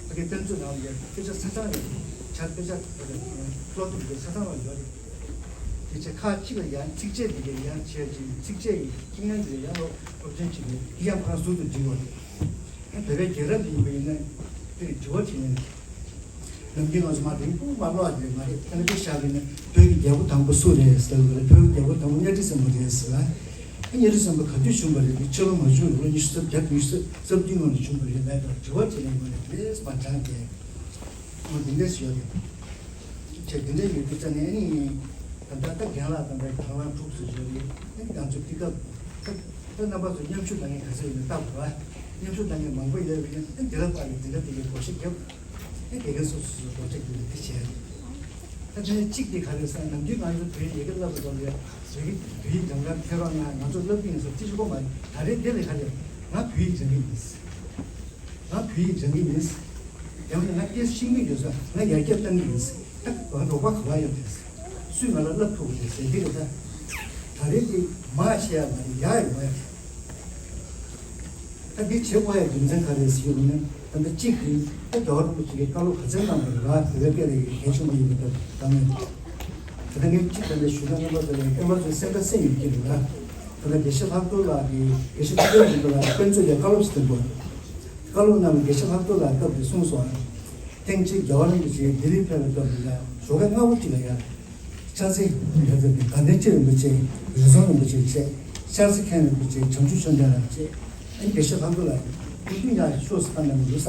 ཕ་གི་དཔེ་མཛོད་ནང་ལ་ཡོད་རེད། དཔེ་ཆ་ཆ་ཚང་ཡོད་རེད། ཆ་དཔེ་ཆ་ཀློག་ཐུབ་པའི་ཆ་ཚང་ལ་ཡོད་རེད། དེ་ཆ་ཁག་གཅིག་ལ་ཡང་ཚིགས་བཅད་འདི་གའི་ཡང་བྱས་ཀྱི་ཚིགས་བཅད་ཀྱི་རྐྱེན་ངན་འདི་ལ་ཡང་སློབ་སློབ་ཚན་གཅིག་ནས་དེ་ཡང་ཁོ་རང་ཟུར་དུ་འབྲི་དགོས་རེད། ད་བོད་པའི་རྒྱལ་རབས་འདི་ཡིན་པ་ཡིན་ན་དེ་ལ་དྲི་བ་དྲིས་ན། ནམ་རྒྱུན་ང་ཚོ་མ་རིང་པོ་མ་ཀློག་ཡ་དེ་མ་རེད། ད་ནི་དཔེ་བཞག་པ་ཡིན་ན་བོད་ཀྱི་རྒྱལ་པོ་དང་པོ་སུ་རེད་ཟེར་བ་རེད། བོད་ཀྱི་རྒྱལ་པོ་དང་པོ་གཉའ་ཁྲི་བཙན་པོ་རེད་ཟེར་བ། ཨ་གཉའ་ཁྲི་བཙན་པོ་ག་དུས་བྱུང་བ་རེད། ཕྱི་ལོ་མ་བྱུང་ལོ་ཉི་ཤུ་རྩ་བརྒྱད་ཉི་ཤུ་རྩ་བདུན་ནང་ལ་བྱུང་བ་རེད་ལབ་པར་དྲི་བ་དྲིས་ལན་ཡོད་རེད། དེ་མ་དྲངས་ཏེ། འོ་འདི་འདྲས་ཡོད་རེད། ཅེས་འདི་འདྲས་ཡོད་དུས་ཙང་ནས་ཨ་ནི་ད་ལྟ་ད་རྒན་ལགས་དང་པའི་དང་བླངས་དྲུག་ཙམ་ཡོད་རེད། ཨ་ནི་ང་ཚོ་འདི་སྐབས་ད་ད་རྣམ་པ་ཚོ་མཉམ་ཞུགས་གནང་མཁན་ག་ཚོད་ཡོད་ན་ལྟ་དགོས་པ། མཉམ་ཞུགས་གནང་མཁན་མང་པོ་ཡོད་པ་ཡིན་ན་ཨ་ནི་འདི་ལ་དཔག་ནས་འདི་འདྲ་དེ་གའི་བགོ་བཤའ་རྒྱབ། ཨ་ནི་དགེ་རྒན་སོ་སོ་སོ་བགོ་བཤའ་རྒྱབ་ནས་འདི་བྱས་རེད། ད་དེ་ནས་གཅིག་དེ་ག་རེ་ཟེར་ན་ནམ་རྒྱུན་ང་ཚོ་བོད་ཡིག་ཡི་གེ་བསླབ་པའི་སྐབས་ལ་བོད་ཡིག་བོད་ཡིག་སྦྱང་གར་ཕེབས་རོགས་གནང་། ང་ཚོ་བསླབ་ཀྱི་ཡིན་ཟེར་ཅི་ཞིག་གོ་མ་རེད། ད་རེས་འདི་ལས་ག་རེ་ང་བོད་ཡིག་སྦྱང་གི་ཡིན། ང་བོད་ཡིག་སྦྱང་གི་ཡིན། ཡང་ན་ང་སྐད་ཤེས་ཀྱི་ཡོད་ས་ང་ཡར་རྒྱས་གཏང་གི་ཡིན། ད་ང་རོགས་པ་ག་པར་ཡོད་རེད། སུས་ང་ལ་བསླབ་ཐུབ་ཀྱི་རེད་ཟེར་གྱི་རེད་ད། ད་རེས་འདི་མ་བཤད་ཡ་མ་རེད། ཡག་ཡོང་ཡ་རེད། ད་འདི་བྱེད་དགོས་ཡ་རྒྱུ་མཚན་ག་རེ་ཟེར་ན། ད་ལྟ་གཅིག་གིས་ད་རྒྱལ་བ་རིན་པོ་ཆེ་གིས་བཀའ་སློབ་ག་ཚད་གནང་བ་རེད་བ། བོད་པའི་སྐད་ལ་ཡི་གེ་གལ་ཆེན་པོ་ཡིན་པའི་སྐབས་དང་། ད་ལྟ་ངས་གཅིག་ད་ལྟ་ཞུ་ད་རྣམ་པ་ཚོ་ལ་ཨེ་མ་ཚོའི་སེམས་ཁ་གསལ་ཡོད་ཀྱི་རེད་བ། ད་ལྟ་དགེ་བཤེས་ལྷག་རྡོར་ལགས་ཀྱིས་དགེ་བཤེས་ཐུབ་བསྟན་རིན་པོ་ལགས་ཀྱིས་དཔེ་མཛོད་ལ་བཀའ་སློབ་ཞིག་གནང་བ། བཀའ་སློབ་གནང་བའི་དགེ་བཤེས་ལྷག་རྡོར་ལགས་སྐབས་དེ་གསུངས་སོང་། ཐེངས་གཅིག་རྒྱལ་བ་རིན་པོ་ཆེ་ལྡི་ལི་ཕེབས་པའི་སྐབས་དེ་ལ་ཞོགས་ཀས་སྔ་པོ་ཅིག་ལ་ཡ། ཕྱག་འཚལ་ཡོད་པའི་དགའ་ལྡན་སྤྱི་རིན་པོ་ཆེ། རི་རྫོང་རིན་པོ་ཆེ་བཅས། ཤར་རྩེ་མཁན་རིན་པོ་ཆེ། བྱང་ཆུབ་མཆོག་ལྡན་རིན་པོ་ཆེ། ཨ་ནི་དགེ་བཤེས་ལྷག་རྡོར་ལགས་སྐུ་མདུན་ཡར་ཤོག་ཟེར་བཏང་ནས་མི་འདུག་ས།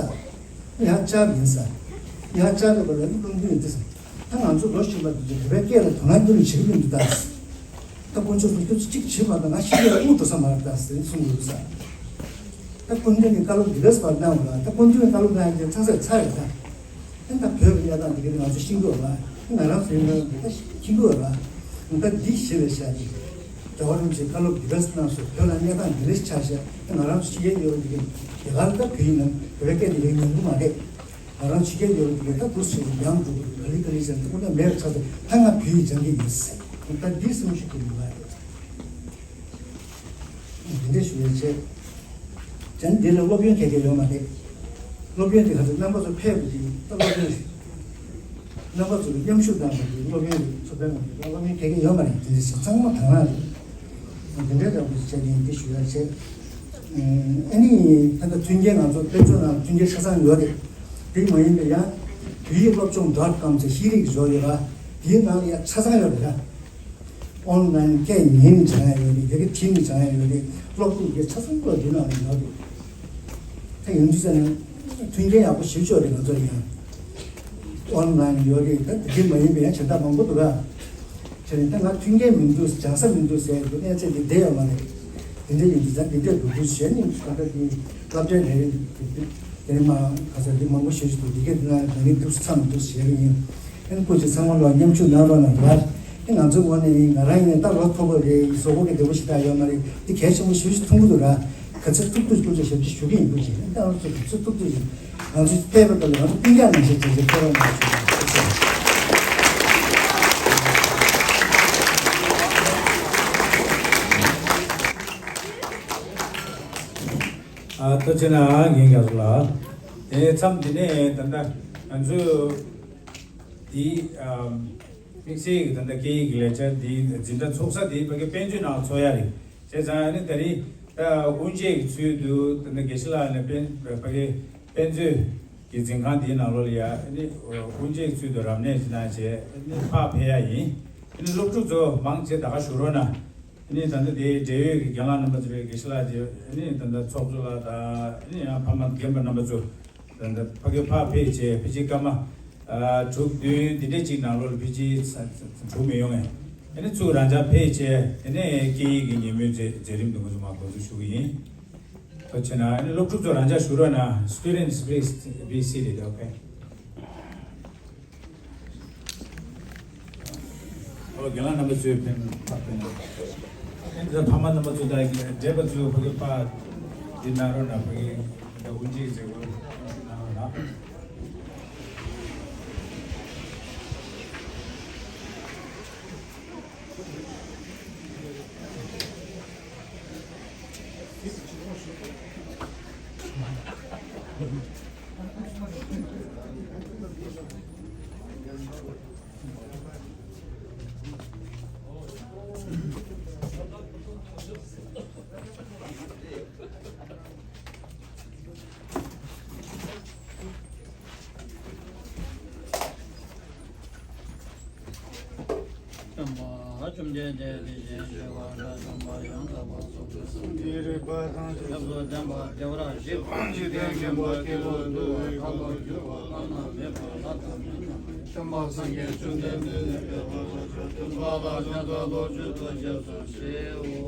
ཡར་བཅར་ཡིན་ས། ཡར་བཅར་བའི་སྐབས་ལ་ཨ་ནི་སྐུ་མདུན་ཡིན་ཏེ་ས། ད་ང་ཚོ་ལོ་བཞི་པ་དེ་ཚོ་བོད་པའི་སྐད་ལ་དོ་སྣང་སྐྱོན་བྱེད་ཀྱི་མི་འདུག་ད། ད་དཀོན་མཆོག་གསུམ་ཁྱོད་ཚོ་གཅིག་བྱེད་མ་གཏོགས་ང་ཤི་ཡས་དབུགས་འགྲོ་ས་མ་རེད་ད་ཟེར་གསུངས་འདུག་ས། ད་སྐུ་མདུན་གྱིས་བཀའ་སློབ་འདི་འདྲ་ཟེར་བ་གནང་བ་ལ། ད་སྐུ་མདུན་གྱིས་བཀའ་སློབ་གནང་ཡག་ཚར་ཚར་ཚར་རེད་ད། ཨ་ནི་ད་བོད་ཀྱི་གནས་སྟངས་འདི་ག་ནི་ང་ཚོ་ཤེས་ཀྱི་ཡོད་རེད་བ། ཨ་ནི་ང་རང་ཚོ་ཡིན་ན་འདི་ལྟ་ཤེས་ཀྱི་ཡོད་རེད་བ། ད་འདི་གཞི་ལ་བཞག་ནས་རྒྱལ་བ་རིན་པོ་ཆེས་བཀའ་སློབ་འདི་འདྲ་ཟེར་གནང་སོང་། བོད་ལ་གནས་སྟངས་འདི་འདྲ་ཞིག་ཆགས་ཤག་ཨ་ནི་ང་རང་ཚོ་ཤེས་ཀྱི་ཡོད་རེད། འདི་ག་རྒྱ་གར་ད་བོད་ཡིན་ན་བོད་པའི་སྐད་འདི་ལས་ཉན་གྱི་མ་རེད། ང་རང་ཕྱི་རྒྱལ་ཡོད་རེད། ད་འདུག་སེ་ཡང་འགྲོ་གི་འདུག་ག་ལེ་ག་ལེ་བྱས་ནས་ཁོ་ན་མེད་པ་ཆགས་ཚེ་ད་ང་བོད་ཡིག་སྦྱང་གི་ཡིན། ད་འདི་སེམས་ཤུགས་ཀྱི་མི་ལ་རེད། འདི་འདྲ་ཞུ་ཡ་བྱས། ཅན་འདི་ལ་སློབ་ཡོན་ག་གེ་ཡོད་མ་རེད། སློབ་ཡོན་འདི་ག་ཚོད་རྣམ་པ་ཚོ་ཕེབས་པ་དེ་ད་སློབ་ཡོན་རེད། རྣམ་པ་ཚོ་གི་མཉམ་ཞུགས་གནང་བ་དེ་སློབ་ཡོན་རེད། ཚོགས་པའི་ངོས་ནས་སློབ་ཡོན་ག་གེ་ཡོད་མ་རེད། འདི་འདྲ་ཞིག་ཚང་མ་དང་བླངས་རེད། འདི་འདྲའི་འདྲ་པོ་ཞིག་བྱས་ནས་འདི་ཞུ་ཡ་བྱས། ཨ་ནི་ད་ལྟ་མཐུན་རྐྱེན་ང་ཚོ་དཔལ་འབྱོར་ནང་མཐུན་རྐྱེན་ཆ་ཚང་ཡོད་རེད། དེ་མ་ཡིན་པའི་ཡང་བོད་ཡིག་སློབ་སྦྱོང་ཌོཊ་ཀོམ་ཟེར་ཤེས་རིག་གི་ཞོར་ཡོད་ལ། དེའི་ནང་ལ་ཡང་ཆ་ཚང་ཡོད་རེད་ཡ། ཨོན་ལན་སྐད་ཉན་ནས་སྦྱང་ཡ་ཡོད་རེད། ཡི་གེ་བྲིས་ནས་སྦྱང་ཡ་ཡོད་རེད། སློབ་ཕྲུག་གི་ཆ་ཚང་པོ་དེ་ནང་ལ་ཡོད་རེད། ད་ཡིན་དུས་ཙང་ནས་མཐུན་རྐྱེན་ཡག་པོ་ཞེ་པོ་ཅིག་ཡོད་རེད། ང་ཚོ་ཡང་ཨོན་ལན་ཡོད་རེད། ད་དེ་མ་ཡིན་པའི་ཡང་གཞན་དག་མང་པོ་འདུག་ག་དེ་ནས་ད་ང་མཐུན་རྐྱེན་མི་འདུག་སྦྱང་ས་མི་འདུག་ཟེར་གྱི་གནས་ཚད་འདི་བསྡད་ཡོད་མ་རེད། དེ་འདྲ་ཡིན་དུས་ཙང་འདི་འདྲ་འདུག་དུས་གཞན་ནས་གང་ལྟར་གྱི་སློབ་གྲྭའི་ལས་རིགས་དེ་ནས་མ་ག་ས་འདི་མང་པོ་ཞེ་པོ་ཅིག་འདུག་འདི་གས་འདི་ན་ལས་རིགས་འདུག་ས་མཚམས་འདུག་ཟེར་གྱི་ཡིན། ཨེ་ནི་སྐུ་མཁྱེན་ཚང་མ་ལ་མཉམ་ཞུགས་གནང་རོགས་གནང་། དེ་ང་ཚོའི་ངོས་ནས་ཡིན། ང་རང་ཡིན་ན་ད་ལོ་མཐོ་པོ་རེད། གཟུགས་པོ་གི་བདེ་པོ་ཞེ་དྲག་ཡོད་མ་རེད། འདི་གལ་ཆེན་པོ་ཞེ་པོ་ཅིག་མཐོང་གི་འདུག་ར། ག་ཚོད་ཐུབ་ཐུབ་སྐུ་མཁྱེན་ཞབས་ཕྱི་ཞུ་གི་ཡིན། སྐུ་མཁྱེན་ད་ང་ཚོ་ག་ཚོད་ཐུབ་ཐུབ་ཡིན། ང་ཚོ་ཕེབས་པ་དང་ང་ཚོ་སྤུན་ཀྱག་ནང་བཞིན་བྱས་བྱས་ཕེབས་རོགས་གནང་ཞུ། ཨ་ཐུགས་རྗེ་གནང་། རྒན་རྒྱ་མཚོ་ལགས། དེ་མཚམས་འདི་ནས་ད་ལྟ་ང་ཚོས་འདི་ཨམ་དམིགས་བསལ་གྱི་ད་ལྟ་སྐད་ཡིག་གི་ལས་འཆར་འདི་འཛིན་གྲྭ་ཚོགས་ས་འདི་ཕ་གི་དཔལ་འབྱོར་ནང་ཚོགས་ཡ་རེད། བྱས་ཙང་ཨ་ནི་ད་རིང་ད་དབུ་འབྱེད་ཀྱི་ཚུལ་དུ་ད་ལྟ་དགེ་བཤེས་ལགས་ནས་དཔལ་ཕ་གི་དཔེ་མཛོད་ཀྱི་འཛིན་ཁང་འདིའི་ནང་ལོགས་ལ་ཡ་ཨ་ནི་དབུ་འབྱེད་ཀྱི་ཚུལ་དུ་རབ་གནས་ཅིག་གནང་བྱས་ཨ་ནི་ཕར་ཕེབས་ཡ་ཡིན། ཨ་ནི་སློབ་ཕྲུག་ཚོ་མང་ཆེ་ད་ག་བཞུགས་རོགས་གནང་། ཨ་ནི་ད་ལྟ་དེའི་འབྲེལ་ཡོད་ཀྱི་རྒན་ལགས་རྣམ་པ་ཚོ་རེད། དགེ་བཤེས་ལགས་དེ་ཨ་ནི་ད་ལྟ་ཚོགས་གཙོ་ལགས་དང་ཨ་ནི་ཡང་ཕ་མ་རྒན་པ་རྣམ་པ་ཚོ་ད་ལྟ་ཕ་གི་ཕར་ཕེབས་བྱས་ཕལ་ཆེར་སྐར་མ་ཨ་དྲུག་བདུན་འདི་འདྲ་ཅིག་ནང་ལོགས་ལ་ཕལ་ཆེར་ཚ་ཚ་འགྲོ་མི་ཡོང་ངས། ཨ་ནི་ཚུར་རང་འཇགས་ཕེབས་བྱས་དེ་ནས་སྐད་ཡིག་གི་ཉིན་མོའི་མཛད་མཛད་རིམ་དུ་ང་ཚོ་མར་འགོ་འཛུགས་ཞུ་གི་ཡིན། ཐུགས་རྗེ་གནང་། ཨ་ནི་སློབ་ཕྲུག་ཚོ་རང་འཇགས་བཞུགས་རོགས་གནང་། Students, please be seated, okay? ཨོ་རྒན་ལགས་རྣམ་པ་ཚོས་ཕན་ཐོགས་ཕན། ཨེ་འདི་ཕ་མ་རྣམ་པ་ཚོ་དང་བགྲེས་པ་ཚོས་ཕ་གི་ཕར་འདི་གནང་རོགས་གནང་། ཕ་གི་འདི་དབུ་འབྱེད་མཛད་སྒོ་གནང་རོགས་གནང་། སྟོན་པ་བཅོམ་ལྡན་འདས་དེ་བཞིན་གཤེགས་པ་དགྲ་བཅོམ་པ་ཡང་དག་པར་རྫོགས་པའི་སངས་རྒྱས་རིག་པ་དང་ཞབས་སུ་ལྡན་པ་བདེ་བར་གཤེགས་པ་འཇིག་རྟེན་མཁྱེན་པ་སྐྱེས་བུ་འདུལ་བའི་ཁ་ལོ་སྒྱུར་བ་བླ་ན་མེད་པ་ལྷ་དང་མི་རྣམས་ཀྱི་སྟོན་པ་སངས་རྒྱས་བཅོམ་ལྡན་འདས་ནི་སྤྱན་རས་གཟིགས་སྟོན་པ་ལ་ཕྱག་འཚལ་ལོ། མཆོད་དོ་ཞབས་སུ་མཆིའོ།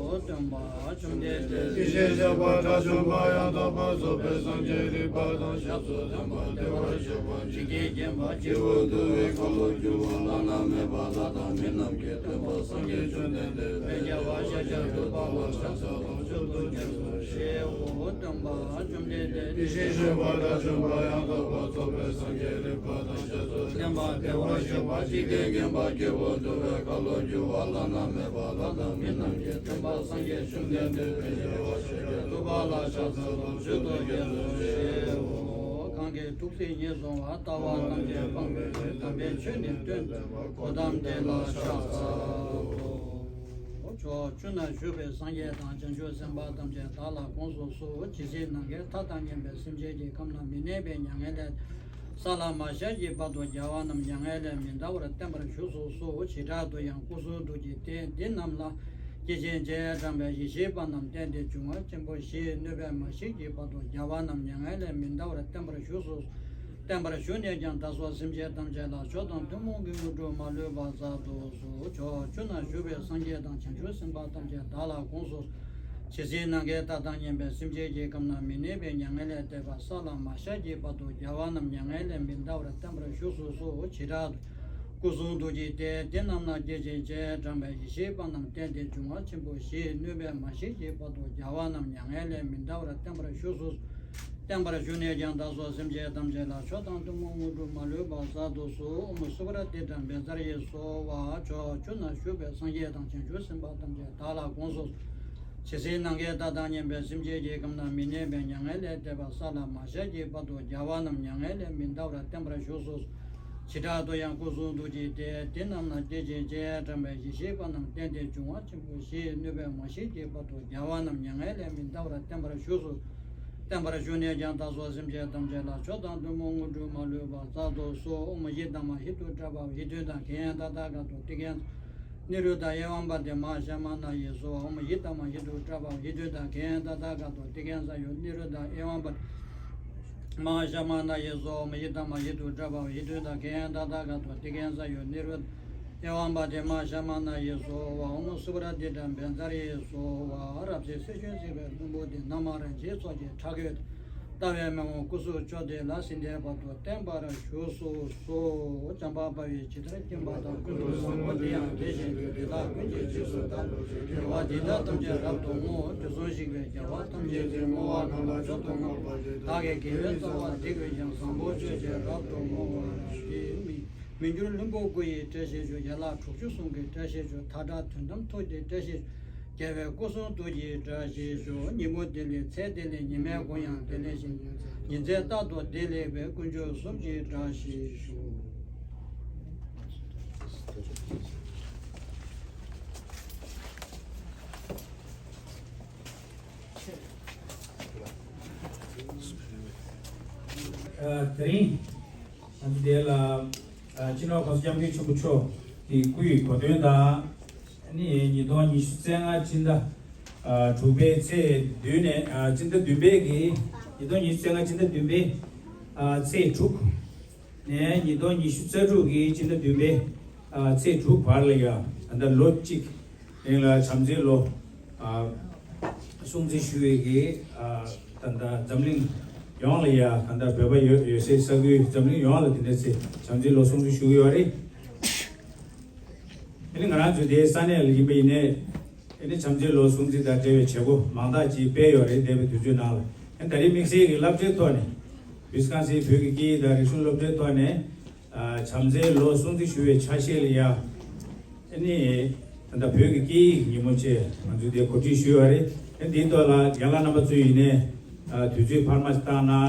སྟོན་པ་བཅོམ་ལྡན་འདས་དེ་བཞིན་གཤེགས་པ་དགྲ་བཅོམ་པ་ཡང་དག་པར་རྫོགས་པའི་སངས་རྒྱས་རིག་པ་དང་ཞབས་སུ་ལྡན་པ་བདེ་བར་གཤེགས་པ་འཇིག་རྟེན་མཁྱེན་པ་སྐྱེས་བུ་འདུལ་བའི་ཁ་ལོ་སྒྱུར་བ་བླ་ན་མེད་པ་ལྷ་དང་མི་རྣམས་ཀྱི་སྟོན་པ་སངས་རྒྱས་བཅོམ་ལྡན་འདས་དཔལ་རྒྱལ་བ་ཤཱཀྱ་ཐུབ་པ་ལ་ཕྱག་འཚལ་ལོ། མཆོད་དོ་ཞབས་སུ་མཆིའོ། སྟོན་པ་བཅོམ་ལྡན་འདས་དེ་བཞིན་གཤེགས་པ་དགྲ་བཅོམ་པ་ཡང་དག་པར་རྫོགས་པའི་སངས་རྒྱས་རིག་པ་དང་ཞབས་སུ་ལྡན་པ་བདེ་བར་གཤེགས་པ་འཇིག་རྟེན་མཁྱེན་པ་སྐྱེས་བུ་འདུལ་བའི་ཁ་ལོ་སྒྱུར་བ་བླ་ན་མེད་པ་ལྷ་དང་མི་རྣམས་ཀྱི་སྟོན་པ་སངས་རྒྱས་བཅོམ་ལྡན་འདས་དཔལ་རྒྱལ་བ་ཤཱཀྱ་ཐུབ་པ་ལ་ཕྱག་འཚལ་ལོ། མཆོད་དོ་ཞབས་སུ་མཆིའོ། གི་ཐུགས་སྲས་ཉེར་བཟུང་བ། ལྟ་བ་ཐམས་ཅད་སྤངས་པའི་ཕྱིར། དམ་པའི་ཆོས་ནི་སྟོན་པའི་གོ་ཏམ་དེ་ལ་ཕྱག་འཚལ་ལོ། ཕྱོགས་བཅུ་ན་བཞུགས་པའི་སངས་རྒྱས་དང་བྱང་ཆུབ་སེམས་དཔའ་ཐམས་ཅད་བདག་ལ་དགོངས་སུ་གསོལ། ཇི་སྲིད་ནམ་མཁའི་མཐའ་དང་མཉམ་པའི་སེམས་ཅན་གྱི་ཁམས་ན་མི་གནས་པའི་མྱ་ངན་ལས་ས་ལ་མ་ཤར་གྱི་བར་དུ་རྒྱལ་བ་རྣམས་མྱ་ངན་ལས་མི་འདའ་བར་བརྟན་པར་བཞུགས་སུ་གསོལ། བྱེ་བྲག་ཏུ་ཡང་སྐུ་གསུང་ཐུགས་ཀྱི་རྟེན་འདི་རྣམས་ལ། སྐྱེ་མཆེད་བཅས་དྲངས་པའི་ཡེ་ཤེས་པ་རྣམས་བརྟན་ཏེ་འབྱུང་བ་ཆེན་པོ་བཞིའི་གནོད་པས་མ་ཞིག་གི་བར་དུ་རྒྱལ་བ་རྣམས་མྱ་ངན་ལས་མི་འདའ་བར་བརྟན་པར་བཞུགས་སུ། བརྟན་པར་བཞུགས་ནས་ཀྱང་བདག་སོགས་སེམས་ཅན་ཐམས་ཅད་ལ་མཆོག་དང་ཐུན་མོང་གི་དངོས་གྲུབ་མ་ལུས་པ་སྩལ་དུ་གསོལ། ཕྱོགས་བཅུ་ན་བཞུགས་པའི་སངས་རྒྱས་དང་བྱང་ཆུབ་སེམས་དཔའ་ཐམས་ཅད་བདག་ལ་དགོངས་སུ། ཇི་སྲིད་ནམ་མཁའི་མཐའ་དང་མཉམ་པའི་སེམས་ཅན་གྱི་ཁམས་ན་མི་གནས་པའི་མྱ་ངན་ལས་འདས་པ་ས་ལ་མ་ཤར་གྱི་བར་དུ་རྒྱལ་བ་རྣམས་མྱ་ངན་ལས་མི་འདའ་བར་བརྟན་པར་བཞུགས་སུ་གསོལ། བྱེ་བྲག་ཏུ། སྐུ་གསུང་ཐུགས་ཀྱི་རྟེན་དེ་རྣམས་ན་སྐྱེ་མཆེད་བཅས་དྲངས་པའི་ཡེ་ཤེས་པ་རྣམས་བརྟན་ཏེ་འབྱུང་བ་ཆེན་པོ་བཞིའི་གནོད་པས་མ་ཞིག་གི་བར་དུ་རྒྱལ་བ་རྣམས་མྱ་ངན་ལས་མི་འདའ་བར་བརྟན་པར་བཞུགས་སུ། བརྟན་པར་བཞུགས་ནས་ཀྱང་བདག་སོགས་སེམས་ཅན་ཐམས་ཅད་ལ་མཆོག་དང་ཐུན་མོང་དངོས་གྲུབ་མ་ལུས་པ་སྩལ་དུ་གསོལ། ཨོཾ་སུ་པྲ་ཏི་ཏྲ་བཛྲ་ཡེ་སྭཱ་ཧཱ། ཕྱོགས་བཅུ་ན་བཞུགས་པའི་སངས་རྒྱས་དང་བྱང་ཆུབ་སེམས་དཔའ་ཐམས་ཅད་བདག་ལ་དགོངས་སུ། ཇི་སྲིད་ནམ་མཁའི་མཐའ་དང་མཉམ་པའི་སེམས་ཅན་གྱི་ཁམས་ན་མི་གནས་པའི་མྱ་ངན་ལས་འདས་པ་ས་ལ་མ་ཤར་གྱི་བར་དུ་རྒྱལ་བ་རྣམས་མྱ་ངན་ལས་མི་འདའ་བར་བརྟན་པར་བཞུགས་སུ། བྱེ་བྲག་ཏུ་ཡང་སྐུ་གསུང་ཐུགས་ཀྱི་རྟེན་དེ་རྣམས་ན་སྐྱེ་མཆེད་བཅས་དྲངས་པའི་ཡེ་ཤེས་པ་རྣམས་བརྟན་ཏེ་འབྱུང་བ་ཆེན་པོ་བཞིའི་གནོད་པས་མ་ཞིག་གི་བར་དུ་རྒྱལ་བ་རྣམས་མྱ་ངན་ལས་མི་འདའ་བར་བརྟན་པར་བཞུགས་སུ། བརྟན་པར་བཞུགས་ནས་ཀྱང་བདག་སོགས་སེམས་ཅན་ཐམས་ཅད་ལ་མཆོག་དང་ཐུན་མོང་དངོས་གྲུབ་མ་ལུས་པ་སྩལ་དུ་གསོལ། ཨོཾ་ཡི་དམ་ཧེ་ཏུ་པྲ་བྷ་ཝ་ཧེ་ཏུ་ཏ་གྷེ་ཡ་ཏ་ཐཱ་ག་ཏོ་ཏི་གྷེ་ཛ་ནི་རུ་དྷ་ཨེ་ཝམ་པ་ཏི་མ་ཧ་ཤ་མ་ན་ཡེ་སྭཱ་ཧཱ། ཨོཾ་ཡི་དམ་ཧེ་ཏུ་པྲ་བྷ་ཝ་ཧེ་ཏུ་ཏ་གྷེ་ཡ་ཏ་ཐཱ་ག་ཏོ་ཏི་གྷེ་ཛ་ཡོ་ནི་རུ་དྷ་ཨེ་ཝམ་པ་ཏི་མ་ཧ་ཤ་མ་ན་ཡེ་སྭཱ་ཧཱ། ཨོཾ་ཡི་དམ་ཧེ་ཏུ་པྲ་བྷ་ཝ་ཧེ་ཏུ་ཏ་གྷེ་ཡ་ཏ་ཐཱ་ག་ཏོ་ཏི་གྷེ་ཛ་ཡོ་ནི་རུ་དྷ་ཨེ་ཝམ་པ་ཏི་མ་ཧ་ཤ་མ་ན་ཡེ་སྭཱ་ཧཱ། ཨོཾ་སུ་པྲ་ཏི་ཏྲ་བཛྲ་ཡེ་སྭཱ་ཧཱ། རབ་བྱེད་སེར་ཆུན་བསྲེགས་པའི་ལྷུན་པོ་འདི། ན་མ་ར་བྱའི་ཚོགས་ཀྱི་ཁྲག་གིས། ལྟ་བའི་མི་འོང་སྐུ་གཟུགས་མཆོག་དེ་ལ། སྲིད་མཐའི་བར་དུ་བརྟན་པར་བཞུགས་སུ་གསོལ། བྱམས་པ་དཔའ་བོས་ཇི་ལྟར་མཁྱེན་པ་དང་། ཀུན་ཏུ་བཟང་པོ་དེ་ཡང་དེ་བཞིན་ཏེ། དེ་དག་ཀུན་གྱི་རྗེས་སུ་བདག་སློབ་ཅིང་། དགེ་བ་འདི་དག་ཐམས་ཅད་རབ་ཏུ་བསྔོ། དུས་གསུམ་གཤེགས་པའི་རྒྱལ་བ་ཐམས་ཅད་ཀྱིས། བསྔོ་བ་གང་དག་མཆོག་ཏུ་བསྔོ་བ་དེས། བདག་གི་དགེ་བའི་རྩ་བ་འདི་ཀུན་ཀྱང་། བཟང་པོ་སྤྱོད་ཕྱིར་རབ་ཏུ་བསྔོ་བར་བགྱི། མི་འགྱུར་ལྷུན་པོ་སྐུ་ཡི་བཀྲ་ཤིས་ཤོག། ཡན་ལག་དྲུག་ཅུ་གསུམ་གྱི་བཀྲ་ཤིས་ཤོག། མཐའ་བྲལ་དོན་དམ་ཐུགས་ཀྱི་བཀྲ་ཤིས་ཤོག། རྒྱལ་བའི་སྐུ་གསུང་ཐུགས་ཀྱི་བཀྲ་ཤིས་ཤོག། ཉིན་མོ་བདེ་ལེགས་མཚན་བདེ་ལེགས། ཉི་མའི་གུང་ཡང་བདེ་ལེགས་ཤིང་། ཉིན་མཚན་རྟག་ཏུ་བདེ་ལེགས་པའི། དཀོན་མཆོག་གསུམ་གྱི་བཀྲ་ཤིས་ཤོག། ཨ། དེ་རིང་ང་ཚོ་འདི་ལ། ཨ། སྤྱི་ནོར་༸གོང་ས་༸སྐྱབས་མགོན་ཆེན་པོ་མཆོག་གི་སྐུའི་གོ་སྟོན་དང་། ཨ་ནི་ཉིས་སྟོང་ཉི་ཤུ་རྩ་ལྔ་སྤྱི་ཟླ། ཨ། དྲུག་པའི་ཚེས་བདུན་ནས། ཨ། སྤྱི་ཟླ་བདུན་པའི་གི། ཉིས་སྟོང་ཉི་ཤུ་རྩ་ལྔ་སྤྱི་ཟླ་བདུན་པའི། ཨ། ཚེས་དྲུག་ནས་ཉིས་སྟོང་ཉི་ཤུ་རྩ་དྲུག་གི་སྤྱི་ཟླ་བདུན་པའི། ཨ། ཚེས་དྲུག་བར་ལ་ཡ། ད་ལྟ་ལོ་གཅིག་རིང་ལ་བྱམས་བརྩེའི་ལོ། ཨ། སྲུང་བརྩི་ཞུ་བའི་གི། ཨ། ད་ལྟ་འཛམ་གླིང་ཡོངས་ལ་ཡ། ད་ལྟ་བོད་པ་ཡོད་ཡོད་སའི་ས་ཁུལ་འཛམ་གླིང་ཡོངས་ལ་དེ་འདྲ་ཚེ་བྱམས་བརྩེའི་ལོ་སྲུང་བརྩི་ཞུ་གི་ཡོད་རེད། དེ་ནི་ང་རང་ཚོའི་དེའི་ས་གནས་ལ་ཡིན་པ་ཡིན་ནའི། དེ་ནི་བྱམས་བརྩེའི་ལོ་སྲུང་བརྩི་དང་འབྲེལ་བའི་བྱེད་སྒོ་མང་དག་ཅིག་སྤེལ་ཡོད་རེད། འདས་པའི་དུས་ཚོད་ནང་ལ། ཨ། ད་རེས་དམིགས་བསལ་གྱི་བསླབ་བྱའི་ཐོག་ནས། ཝི་སི་ཀོན་སིན་བོད་ཀྱི་སྐད་ཡིག་དང་རིག་གཞུང་སློབ་གྲྭའི་ཐོག་ནས། ཨ། བྱམས་བརྩེའི་ལོ་སྲུང་བརྩི་ཞུ་བའི་ཆ་ཤས་ལ་ཡ། ཨ་ནི་ད་ལྟ་བོད་ཀྱི་སྐད་ཡིག་ཉིན་མོ་བཅས་ང་ཚོས་དེ་གོ་སྒྲིག་ཞུས་ཡོད་རེད། ཨ། འདིའི་ཐོག་ལ་རྒན་ལགས་རྣམ་པ་ཚོས་ཡིན་ནའི། ཨ། དུས་ཚོད་འཕར་མ་ཞིག་བཏང་གནང་།